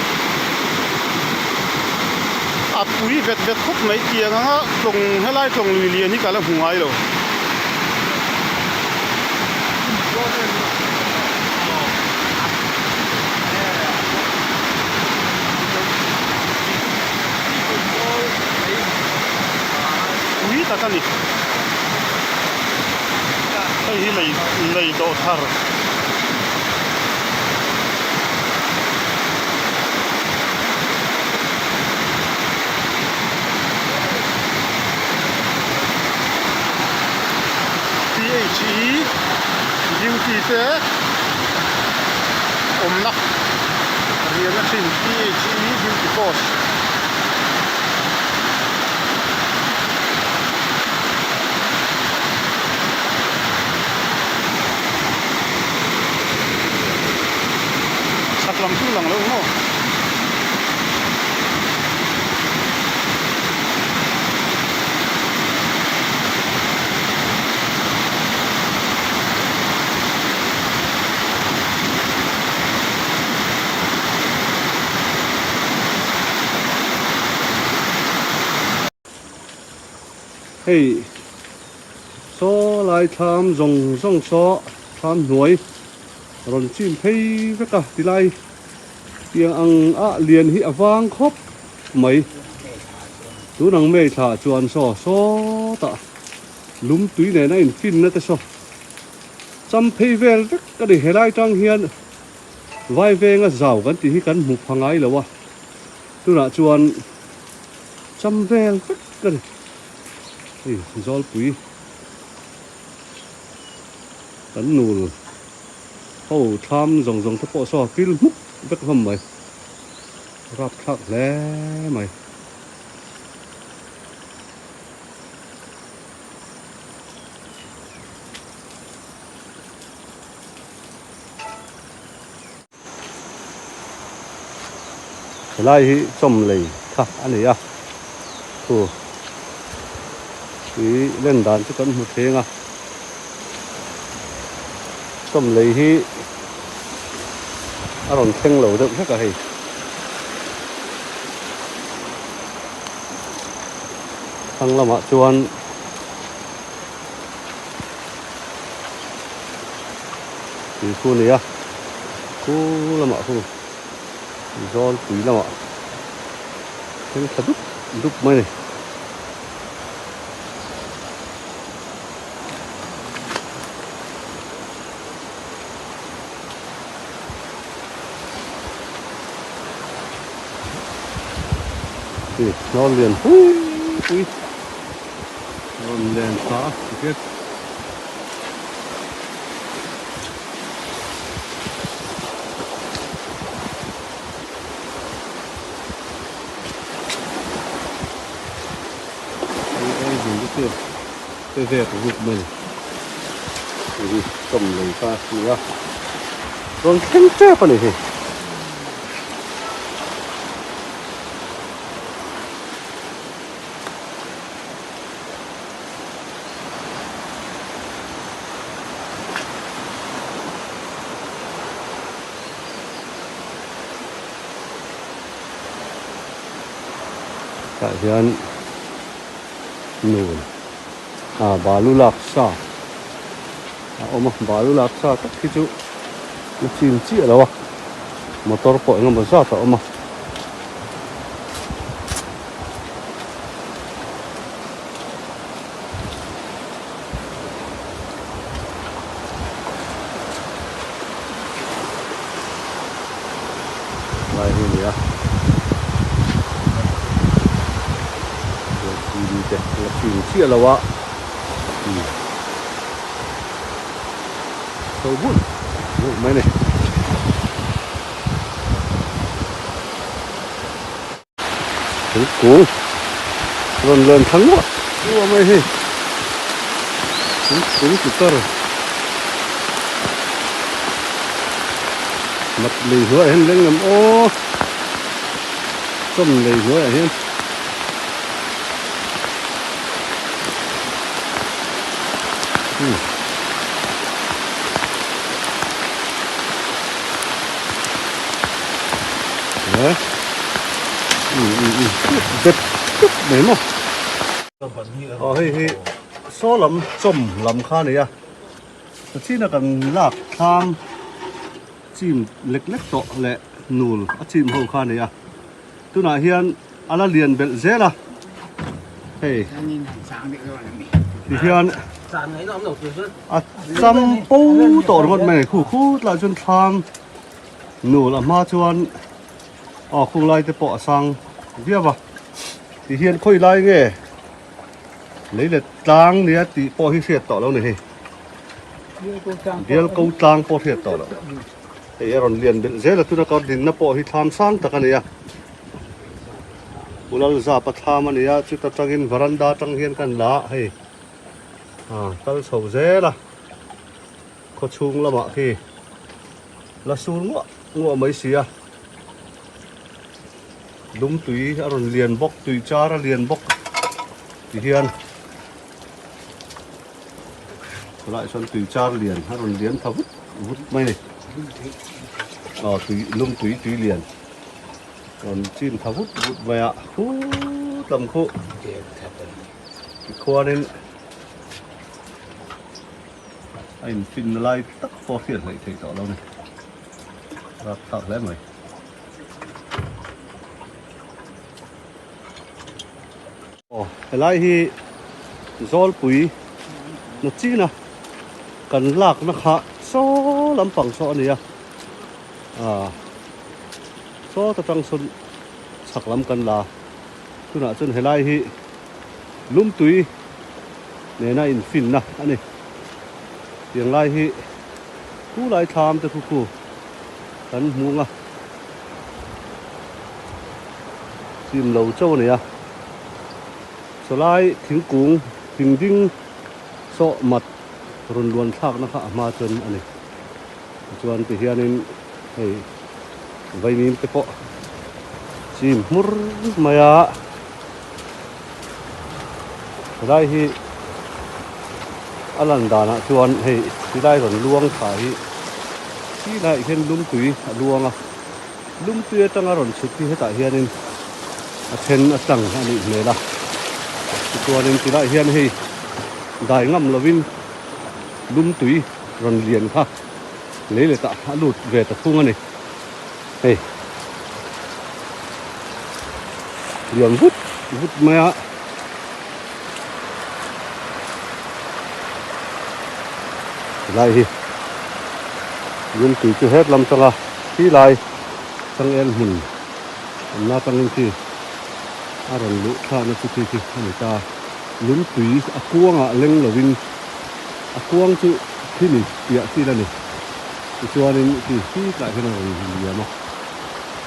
a pui vet vet khawp mai tiang anga tlawng helai tlawng lui lian hi ka la hmu ngai lo. Pui tak a ni. Hei hi lei lei dawh thar. PHE duty te awmna riahna thin PHE duty post. Chhak lam chu lang lo maw? Hei saw lai thlam zawng zawng saw thlam hnuai rawn chim phei vek a tilai tiang ang a lian hi a vang khawp mai. Tun ang May thla chuan saw sawtah lum tui nena infinna te saw cham phei vel vek a ni. Helai tang hian vai venga zau kan tih hi kan hmu pha ngai lo a, tunah chuan cham vel vek a ni. Hei Zawlpui kan nul ho thlam zawng zawng te pawh saw a fil hmuk vek hlawm mai. Rapthlak hle mai. Helai hi chawmlei kha a ni a, thu tui len dan chu kan hmu thleng a, chawmlei hi a rawn thleng lo deuh hlek a hei. Thlang lamah chuan tui khu a ni a, khu lamah khu zawl pui lamah thleng thla dup dup mai a ni. Hei hnawl lian pui pui rawn len thla a ticket. Hei engine te chu pe vet vut mai a ni. Hei hi chawm lei kha a ni a rawn thleng tep a ni hei. Tah hian nun ah balu lak sa a awm a balu lak sa tak hi chu a chim chiah lo a motor pawh eng emaw zat a awm a. Lai hi a ni a. te la chim chiah lo a umm chho vut vut mai a ni. Thingkung rawn len thla nguah nguah mai hei thingkung ti tar mat lei hnuaiah hian leng em aw chawm lei hnuaiah hian. Dep dep mai maw aw hei hi saw lam chawm lam kha a ni a china kan lak thlam chim lek lek tawh leh nul a chim ho kha a ni a tunah hian a la lian belh zel a hei tihian a cham po tawh ringawt mai a ni khu khut lah chuan thlam nul a hma chuan aw khung lai te pawh a sang viau a tihian khawi lai nge lei let tlang nia tih pawh hi hriat tawh lo ni hei bial ko tlang pawh hriat tawh lo hei a rawn lian belh zel a tuna ka dinna pawh hi thlam sang tak a ni a Ulal zap a thlam a ni a chuta tangin varanda tang hian kan la a hei ah kal chho zel a khawchhung lamah khi la sur nguah nguah mai si a lum tui a rawn lian bawk tui char a lian bawk ti hian chulaiah chuan tui char lian a rawn lian tha vut vut mai a ni aw tui lum tui tui lian. Rawn chim tha vut vut mai a, khut lam khu tikhuanin a infinna lai tak pawh hriat hleih theih tawh lo a ni, rapthlak hle mai. Aw helai hi Zawlpui na china kan lakna kha saw lampang saw a ni a. Ah sawt atang sawn chhak lam kan la tunah chuan helai hi lumtui nena infinna a ni tiang lai hi khulai thlam te khu khu kan hmu ang a chim lo chauh a ni a sawlai thingkung thing ding saw mat rawn luan thlakna kha a hma chuan a ni. Tichuan ti hianin hei vaimim te pawh chim hmur mai a, helai hi a lan danah chuan hei tilai rawn luang thla hi silaiah hian lumtui a luang a, lumtui atanga rawn chhuk hi hetah hianin a then a tlang a nih hmel a, tichuanin tilaiah hian hei dai ngam lovin lumtui. Rawn lian kha lei leh tah a lut ve ta thung a ni. Hei lian vut vut mai a. Helai hi lungtui chu het lam tanga khi lai changel hmun awmna atangin khi a rawn luh thlakna chu khi khi a ni ta. Lungtui a kuangah leng lovin. A kuang chu thil in piah chil a ni. Tichuanin khi hi tlai hian a rawn liam a,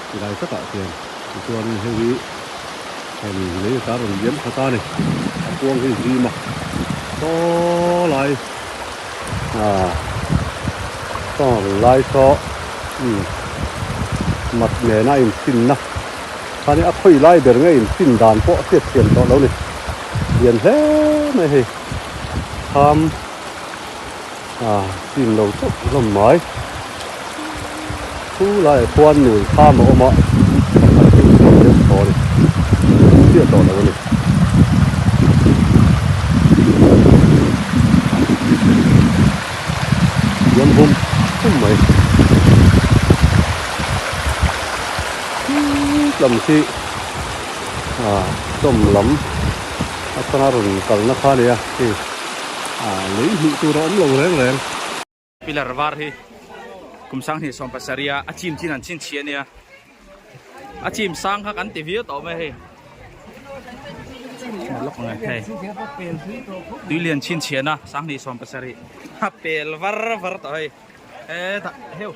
tilai takah khian. Tichuanin hei hi heng lei ata rawn liam khat a ni. A kuang hi zim a, saw lai ah saw lai saw umm mat nena infinna khani a khawi lai ber nge infin dan pawh a hriatthiam tawh lo ni. Lian hle mai hei. Kham ah chim lo chauh hlawm mai chu laiah khuan nul kham a awm a pakhat chu chim deuh tawh a ni chiah tawh lo a ni. Liam hum hum mai lam khi ah chawm lam. Atanga rawn kalna kha a ni a, hei ah lei hmuh tur a awm lo reng reng. Pillar var hi kum sanghnih 17 a a chim chin an chhinchhiah a nia, a chim sang kha kan ti viau tawh mai hei. lawk ang e hei tuilian chhinchhiahna 27 a pel var var tawh hei hetah heu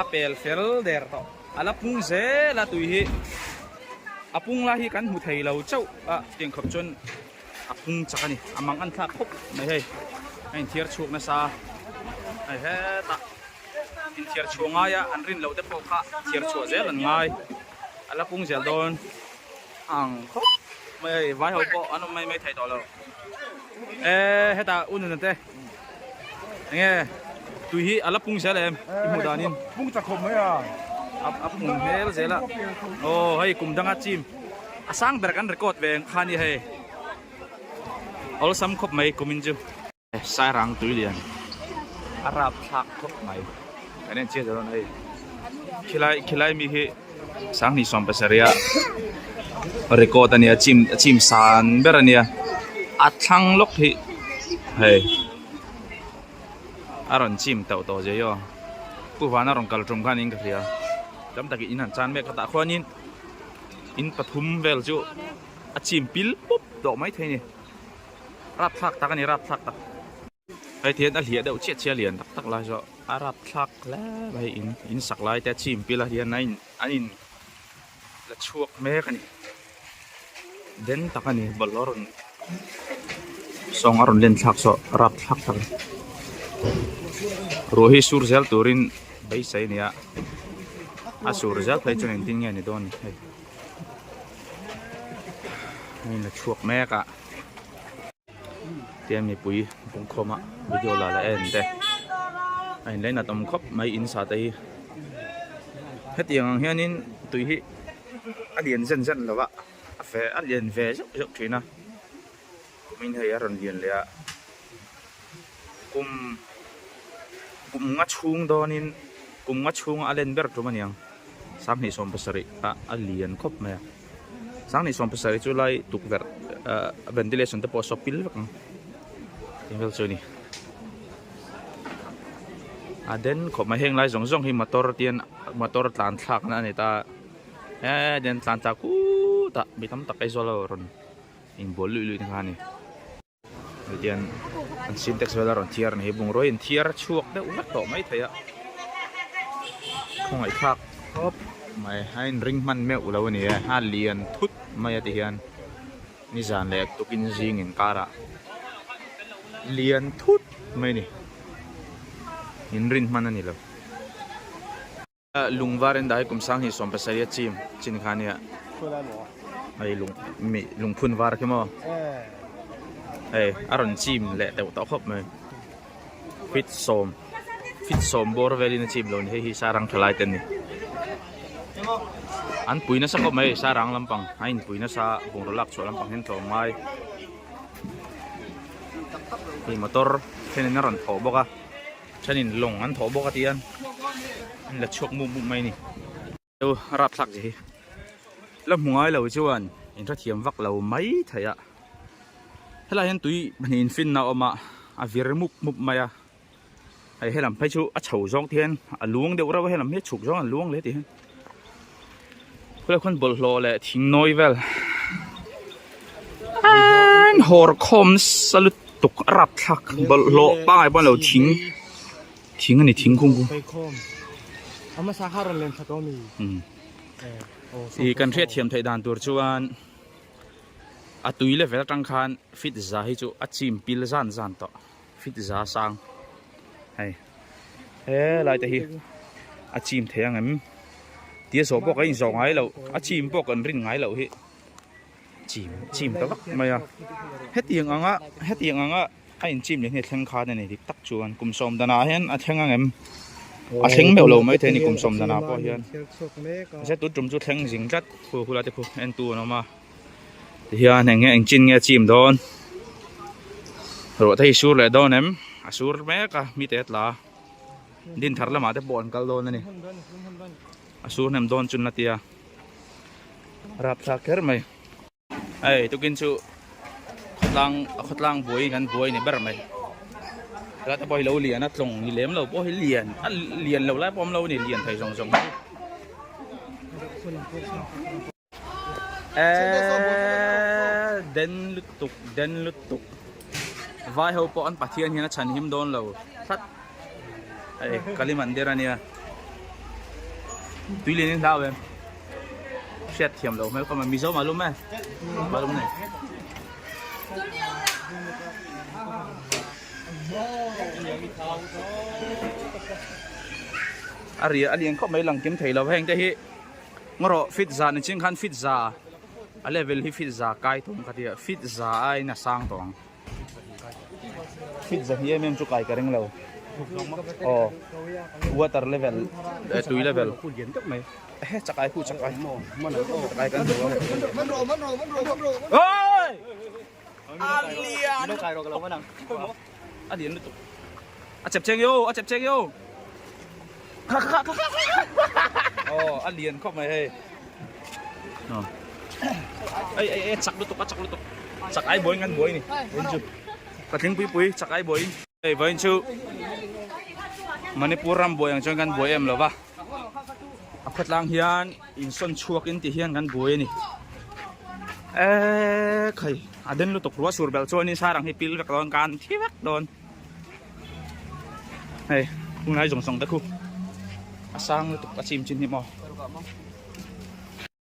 a pel fel der tawh a la pung zel a tui hi a pung lai hi kan hmu thei lo chauh a tiang khawp chuan a pung chak a ni a mang an thlak khawp mai hei a inthiar chhuak nasa hei hetah inthiar chhuah ngai a an rin loh te pawh kha thiar chhuah zel an ngai a la pung zel dawn ang khawp mai hei vai ho pawh an awm mai mai thei tawh lo e hetah u nuna te enge tui hi a la pung zel em i hmuh danin pung chak khawp mai a a pung hmel zel a aw hei kum danga chim a sang ber kan record ve ang kha ni hei awlsam khawp mai kumin chu. Sairang tuilian a rap thlak khawp mai kan en chiah dawn hei khilai khilai mi hi 27 a record ania chim a chim san ber ania a thlang lawk hi hei a rawn chim tauh tawh zia hi aw pu vana rawn kal tum khan in ka hria tam takin in han chan mek a tah khuanin in pathum vel chu a chim pil pawp tawh maithei a ni. Rapthlak tak a ni rapthlak tak. Hei tihian a hliah deuh chiah chiah a lian tak tak lai zawh a rapthlak hle mai in in sak lai te a chim pil a hian a in an in la chhuak mek a ni den tak a ni bawlhhlawh rawn sawng a rawn len thlak saw rapthlak tak a ni ruah hi sur zel turin beisei a ni a a sur zel phei chuan engtin nge ni dawn ni hei a in la chhuak mek a. Tian mipui pungkhawm a video la la en te a in lainat awm khawp mai in sa te hi hetiang ang hianin tui hi a lian zen zen lo a a fe a lian ve zeuh zeuh thin a kumin hei a rawn lian leh a kum kum nga chhung dawnin kum nga chhunga a len ber tum aniang 27 ah a lian khawp mai a. 27 chu lai tukverh ah ventilation te pawh a sawp pil vek ang tih vel chu a ni a den khawp mai heng lai zawng zawng hi motor te hian motor tlan thlak na a ni ta he tian tlan thlak khutah mi tam tak Aizawl ho rawn inbual luih luih te kha a ni. Tihian an sintex vel a rawn thiar a ni hi bungrua hi an thiar chhuak deuh vek tawh mai thei a khawngaihthlak khawp mai a inring hman meuh lo a ni e a lian thut mai a tihian nizan leh tukin zing inkarah lian thut mai a ni inrin hman a ni lo. Lung var en dah hi kum 27 a chim chin kha nia hei lung mi lungphun var khi maw hei a rawn chim leh deuh tawh khawp mai feet sawm feet sawm bawr velin a chim lo ni hei hi sarang tha lai te an ni an pui nasa khawp mai sarang lampang a inpui nasa bungraw lak chhuah lampang hian tlawm ngai hei motor thenin a rawn thawh bawk a. Thenin lawng an thawh bawk a ti a, an la chhuak mup mup mai a ni. Chu rapthlak zia hi la hmu ngai lo chuan in hrethiam vak lo mai thei a, helai hian tui pahnih in finna a awm a, a vir mup mup mai a, hei helam phei chu a chho zawng te hian a luang deuh reuh a, helam hi a chhuk zawng a luang hle tih hian khulai khuan bawlhhlawh leh thing nawi vel an hawr khawm nasa lutuk. Tuk a rap thlak bawlhhlawh pangai pawh an lo thing thing a ni thing khung khu ih kan hriat thiam theih dan tur chuan a tui level atang khan feet za hi chu a chim pil zan zan tawh feet za sang hei helai te hi a chim thei ang em tia zawh pawh kan inzawh ngai loh a chim pawh kan rin ngai loh hi. Chim chim ta vak mai a hetiang anga hetiang anga a inchim leh hi a thleng khan a ni dik tak chuan kum sawm danah hian a thleng ang em a thleng meuh lo maithei a ni kum sawm danah pawh hian mahse tun tum chu thleng zing tlat khu khulai te khu en tu an awm a tihian eng nge eng chin nge a chim dawn ruah te hi sur leh dawn em a sur mek a mite a tla din thar lamah te pawh an kal dawn a ni a sur hnem dawn chu an la ti a. Rapthlak kher mai. Hei tukin chu khawtlang khawtlang buai kan buai ni ber mai. Helai te pawh hi lo lian a tlawng ni lem lo pawh hi lian a lian lo lai pawh awm lo a ni lian thei zawng zawng hi. Eeeee. den lutuk den lutuk vai ho pawh an pathian hian a chhan him dawn lo tlat hei kali mandir ania tui lian in hlau em hriat thiam loh hmel khawp mai mizo malum e malum nei. A ri a lian khawp mai lang kim thei lo heng te hi ngaw fit za ni ching khan fit za a level hi fit za kai tawng ka tia fit za aiin a sang tawh ang fit za hi em em chu kai ka ring lo aw water level tui level he chakai khu chakai chakai kan hmu a oi A lian A lian lutuk A chep cheng yo a chep cheng yo Kha kha kha kha Oh a lian khawp mai hei Ờ Ei ei ei chak lutuk a chak lutuk Chak ai buai ngan buai ni Vawiin chu Patling pui pui chak ai buai Hei vawiin chu Manipur ram buai ang chuan kan buai em lova A khawtlang hian insawn chhuak in ti hian kan buai a ni eee khai a den lutuk ruah sur belh chuanin sarang hi pil vek dawn kan thi vek dawn hei hunlai zawng zawng te khu a sang lutuk a chim chin hi maw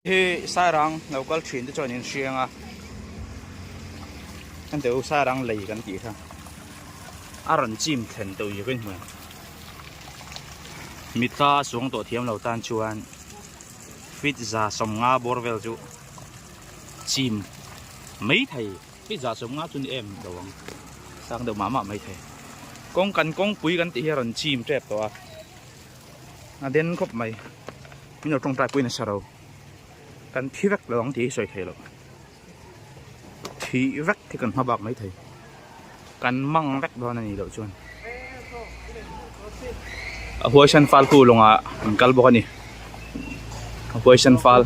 hi sarang lo kal thin te chuan in hriang a kan teu sarang lei kan tih kha a rawn chim thlen teuh hi ka inhmu ang. Mitla suang tawh thiam lo tan chuan feet 150 bawr vel chu chim mai thei feet 150 chu ni em lo ang sang deuh mah mah mai thei kawng kan kawngpui kan tih hi a rawn chim tep tawh a a den khawp mai min lo tawngtai pawhin a sa ro kan thi vek lo ang tih hi sawi thei loh. Thih vek hi kan hma bak mai thei. Kan mang vek dawn a nih loh chuan. A huaisan fal khu lawngah an kal bawk a ni. A huaisan fal.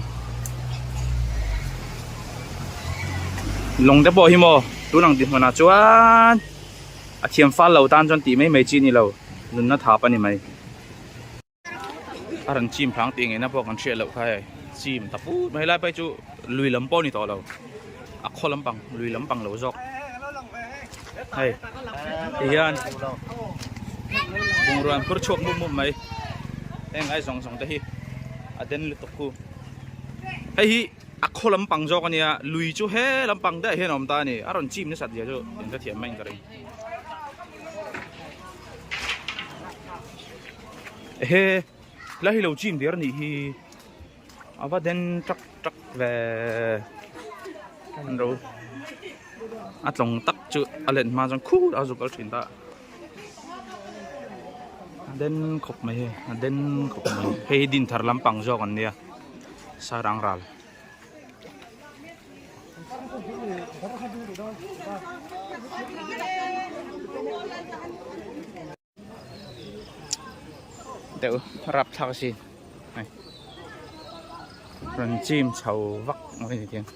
Lawng te pawh hi maw tun ang tihmunah chuan a thiam fal lo tan chuan tih mai mai chi a ni lo. Nunna thap a ni mai. A rawn chim phang tih ngeina pawh kan hriat loh kha hei chim ta put mai helai phei chu lui lam pawh a ni tawh lo a khaw lampang lui lampang lo zawk hei ti hian bungrua an phur chhuak mup mup mai heng ai zawng zawng te hi a den lutuk khu hei hi a khaw lampang zawk a nia lui chu he lampang daih hian a awm ta a ni a rawn chim nasat zia chu in hrethiam mai in ka ring. Ehe la hi lo chim der anih hi a va den tak tak ve an ro a tlawng tak chu a len hma chuan khur a zuk kal thin ta a den khawp mai hei a den khawp mai hei hi dinthar lampang zawk an nia sarang ral. Deuh rap thlak a si hei rawn chim chho vak mai ni tiang.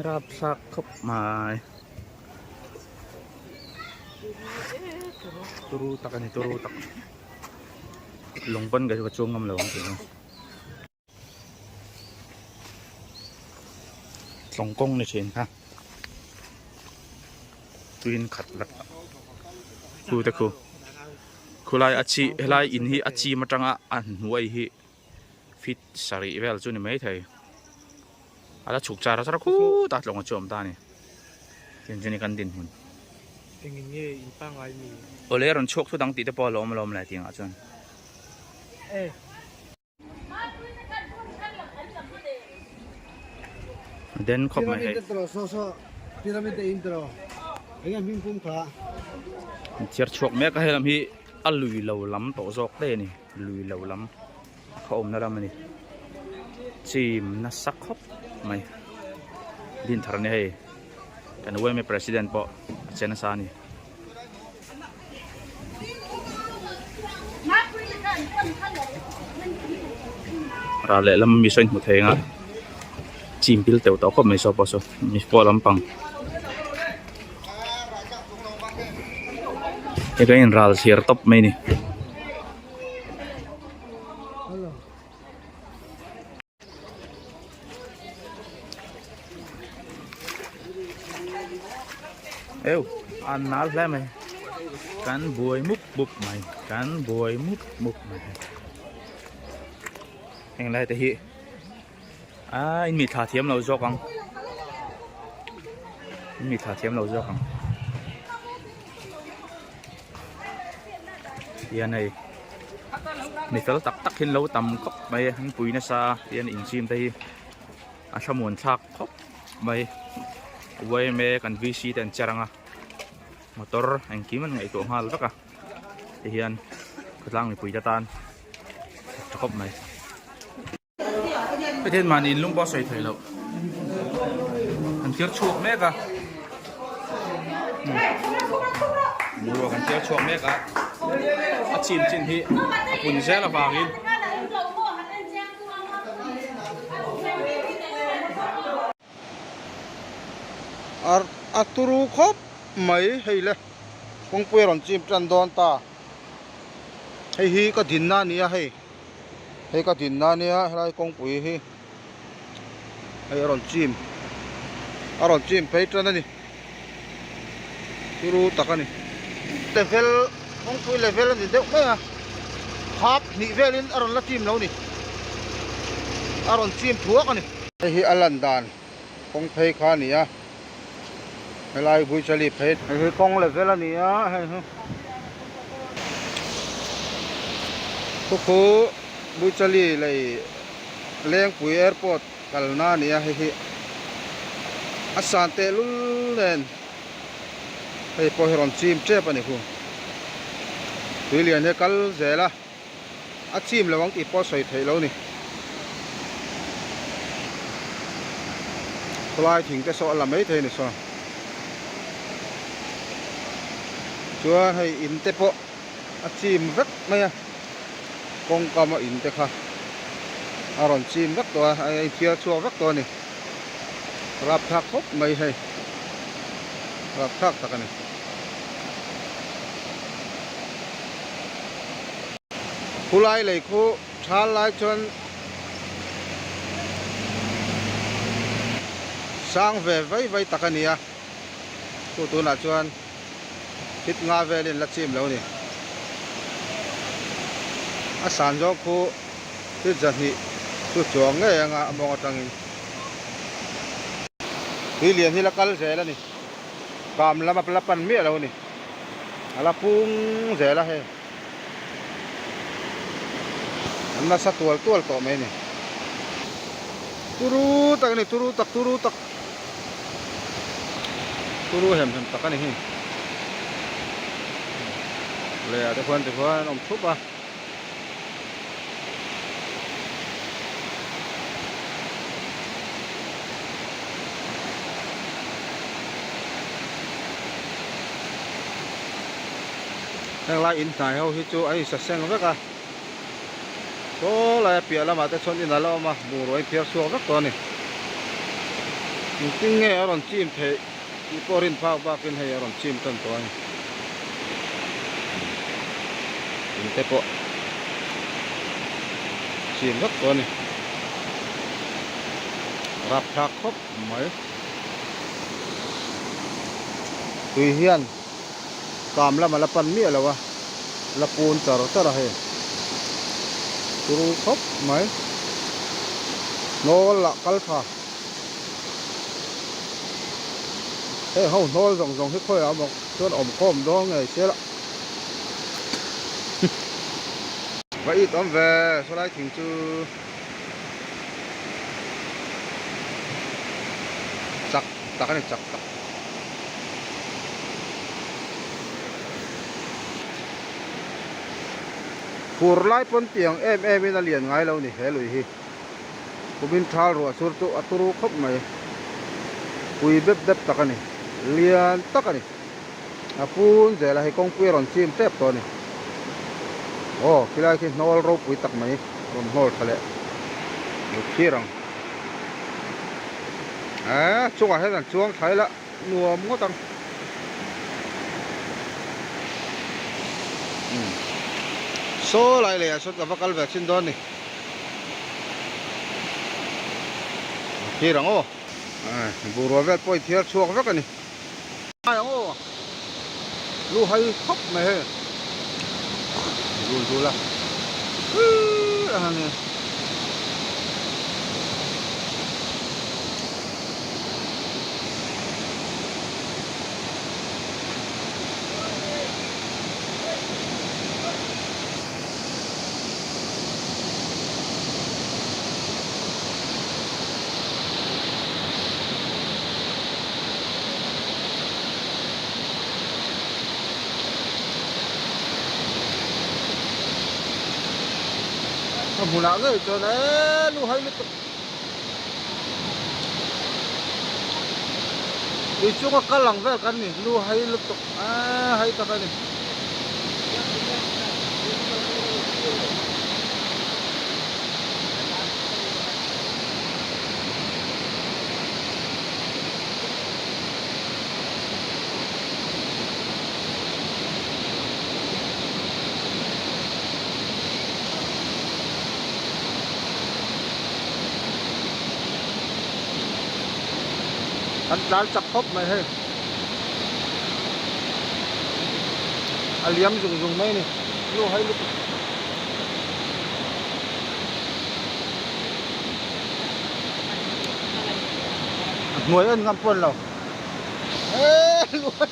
Rap thlak khawp mai. Turu tak a ni turu tak. Lawng pawn ka chu chuang ngam lo ang tih chu. Tlawng kawng ni thin kha. Tuiin khat vek a. Khu te khu. Khulai a chi helai in hi a chim atanga a hnuai hi feet sarih vel chu ni mai thei. A la chhuk char a char a khut a tlawng a chu a awm ta a ni. Tin chu ni kan dinhmun. Engin nge in pangai mi? Awle rawn chhuak thut ang tih te pawh a lawm alawm le tih angah chuan. Den khawp mai hei. Thiar chhuak mek a helam hi a lui lo lam tawh zawk daih a ni lui lo lam kha awmna lam a ni chim nasa khawp mai dinthar a ni hei kan yma president pawh a che nasa a ni. Ral lehlam mi saw in hmu thei ang a chim pil teuh tawh khawp mai saw pawh saw mi pawh lampang. Hei kan in ral thlir tawp mai a ni. Eu an nal hle mai kan buai mup mup mai kan buai mup mup mai heng lai te hi a in mi thla thiam lo zawk ang in mi thla thiam lo zawk ang hian hei mi fel tak tak hin lo tam khawp mai an pui nasa hian inchim te hi a thlamuan thlak khawp mai yma kan VC te an cher ang a motor engkim an ngaihtuah nghal vek a tihian khawtlang mipui te tan a tha khawp mai. Hetiang mahni in lung pawh a sawi theih loh an thlir chhuak mek a boruak an thlir chhuak mek a a chim chin hi a pun zel avangin A turu khawp mai hei le kawngpui a rawn chim tan dawn ta hei hi ka dinna a ni a hei hei ka dinna a nia helai kawngpui hi hei a rawn chim a rawn chim phei tan a ni turu tak a ni level kawngpui level a ni deuh mai a khap hnih velin a rawn la chim lo a ni a rawn chim thuak a ni. Hei hi a lan dan kawng phei kha a ni a helai Buichali phei. Hei hi kawng level a ni a hei hi khukhu Buichali lei Lengpui airport kalna a ni a hei hi a san tehlul nen hei pawh hi rawn chim tep a ni khu tuilian hi a kal zel a. A chim lo ang tih pawh sawi theih lo ni. Khawlai thing te saw a la mai thei a ni saw. Chuan hei in te pawh a chim vek mai a, kawngkam a in te kha a rawn chim vek tawh a, a inthiar chhuak vek tawh a ni. Rapthlak khawp mai hei, rapthlak tak a ni. Khulai lei khu thal lai chuan sang ve vai vai tak a ni a, chu tunah chuan hit nga velin la chim lo a ni. A san zawng khu hit zahnih chu chuang ngei anga a mawng atangin tui lian hi la kal zel a ni. Kam lam a la pan miah lo a ni. A la pung zel a hei. An nasa tual tual tawh mai a ni. Turu tak a ni, turu tak, turu tak. Turu hem hem tak a ni hi. Leh ah te khuan tikhuan an awm thup a. Heng lai in hnai ho hi chu a insa seng vek a saw lai a piah lamah te chuan in a la awm a bungrua in thiar chhuak vek tawh a ni engtin nge a rawn chim theih tih pawh rin phak bakin hei a rawn chim tan tawh a ni in te pawh chim vek tawh a ni rapthlak khawp mai tui hian. Kam lam a la pan miah lo a, la pun char char a hei. Turu khawp mai. Hnawl lah kal tha. Hei ho hnawl zawng zawng hi khawiah maw chuan awm khawm dawn ngei se la. Va it awm ve sawlai thing chu. Chak tak a ni chak tak. Fur lai pawn tiang em em in a lian ngai lo ni he lui hi. Kumin thal ruah sur chu a turu khawp mai. Pui bep bep tak a ni. Lian tak a ni. A pun zel a hei kawngpui a rawn chim tep tawh a ni. Aw khilai khi hnawl ropui tak mai rawn hnawl tha leh lo thlir ang. Eee chungah hian an chuang thlai la nuam ngawt ang. Saw lai leiah sawn ka va kal ve chin dawn a ni. Thlir ang aw. Bungrua vel pawh inthiar chhuak vek a ni. Ngai ang aw. Lu hai khawp mai hei. Zul zul a. Hii a han ni. A hmunah ngei chuan eee lu hai lutuk tui chunga kal ang vel kan ni lu hai lutuk eee hai tak a ni. An tlan chak khawp mai hei. A liam zung zung mai a ni. Lu hai lutuk. A hnuai en ngam pawn lo. Eee lu hai.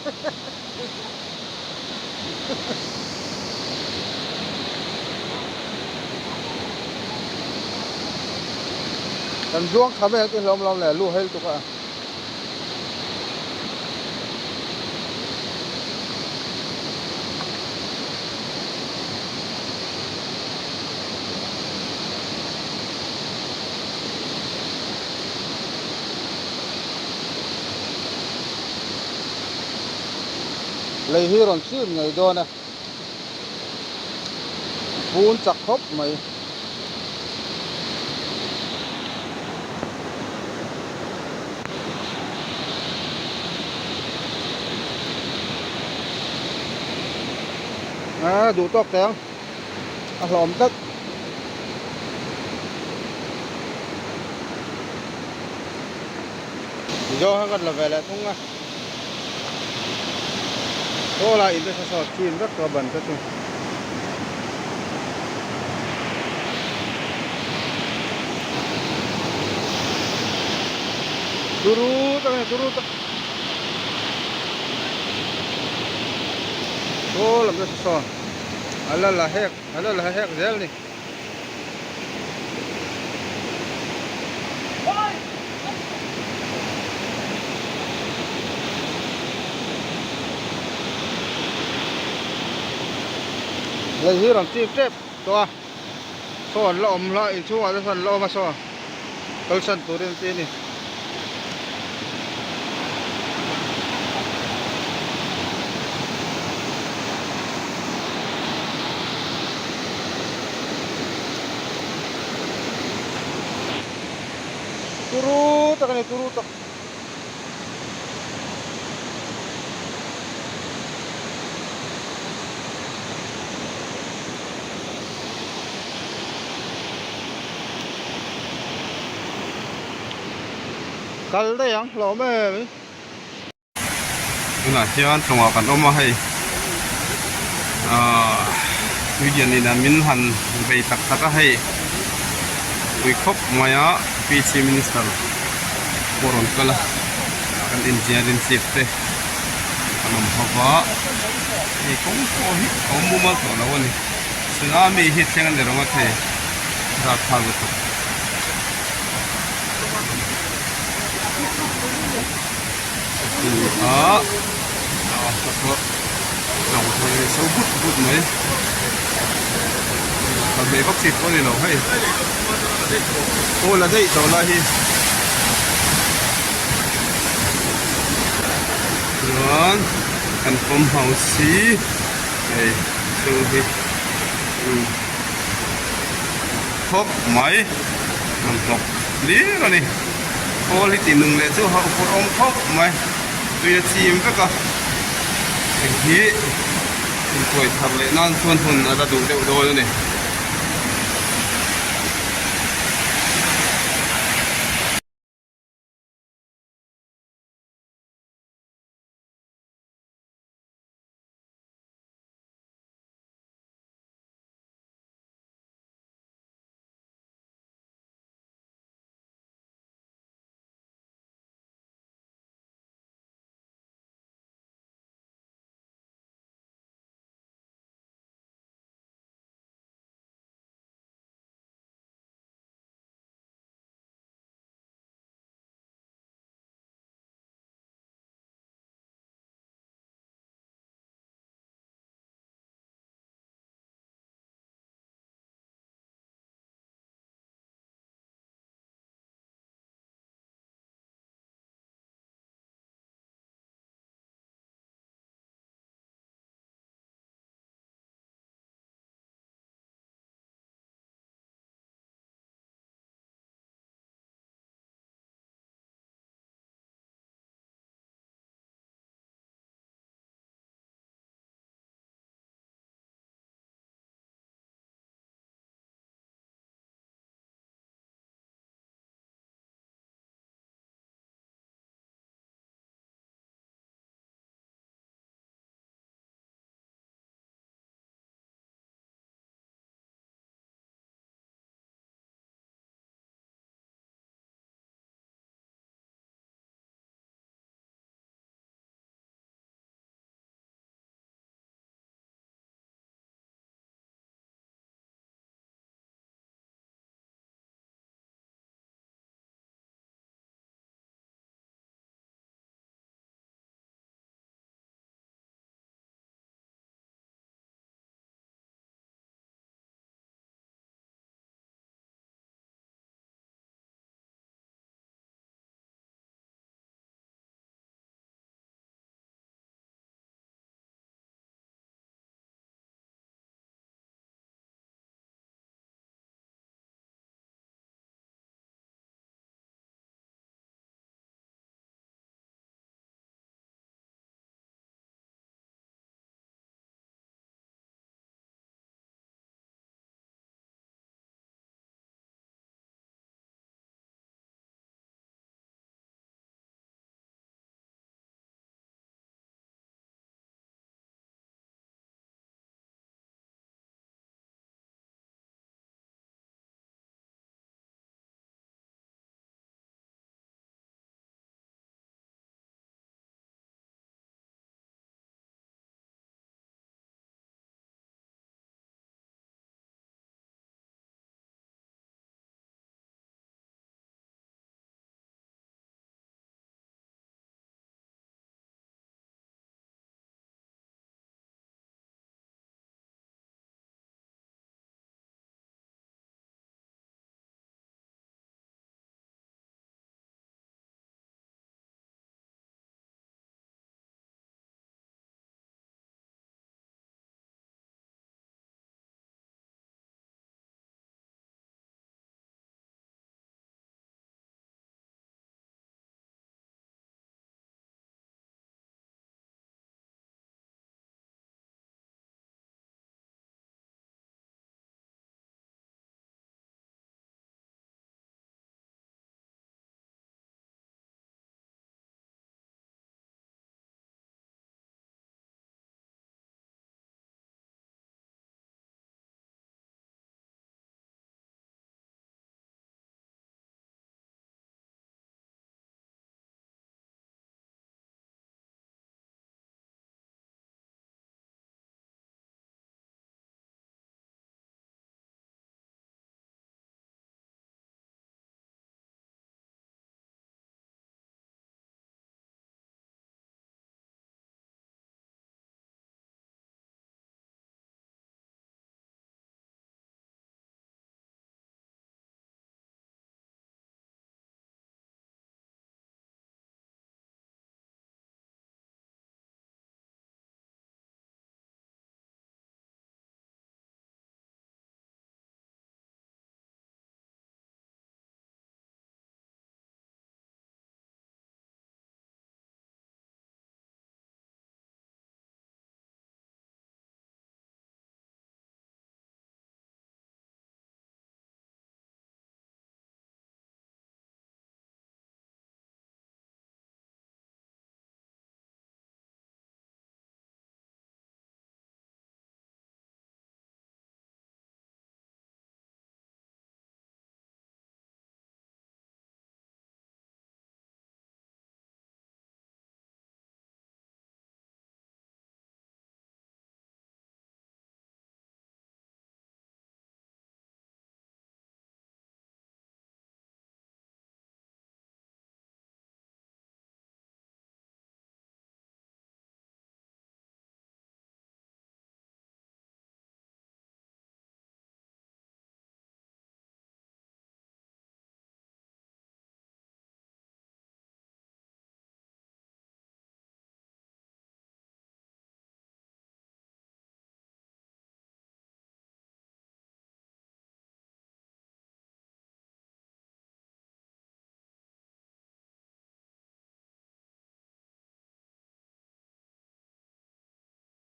Kan zuang thla mai ang tih hlawm lawm le lu hai lutuk a. Lei hi rawn chim ngei dawn a, pun chak khawp mai. A duh tawk teh ang a hlawm tlat. Zawng kha kan la ve leh thung a. Aw lai in te saw saw chim vek tawh a ban te chu. Turu tak a ni turu tak. Aw lam te saw saw a la la hek a la la hek zel a ni. Lei hi rawn chip tep tawh a saw an la awm hla inchhungah te sawn an la awm a saw kalsan turin an ti a ni. Turu tak a ni turu tak. Kal daih ang hlawm em. Tunah hian tlawngah kan awm a hei ahh tuilian in an min han bei tak tak a hei pui khawp mai a P Chief Minister pawh rawn kal a kan engineering chief te an awm ho va hei kawng pawh hi a awm mumal tawh lo a ni tsunami hi thleng a ni reng a thei zat phal lutuk. A lawng thei so but but mai kal hmeh vak chi pawh a ni lo hei aw la daih tawh lai hi chuan kan pawm house hi hei chhung hi khawp mai hmanhmawh hlir a ni. Khawl hi tih nung leh chu hauh pawh awm khawp mai tui a chim vek a hei hi. Intuai thar leh nan chuan hun a la duh deuh dawn a ni.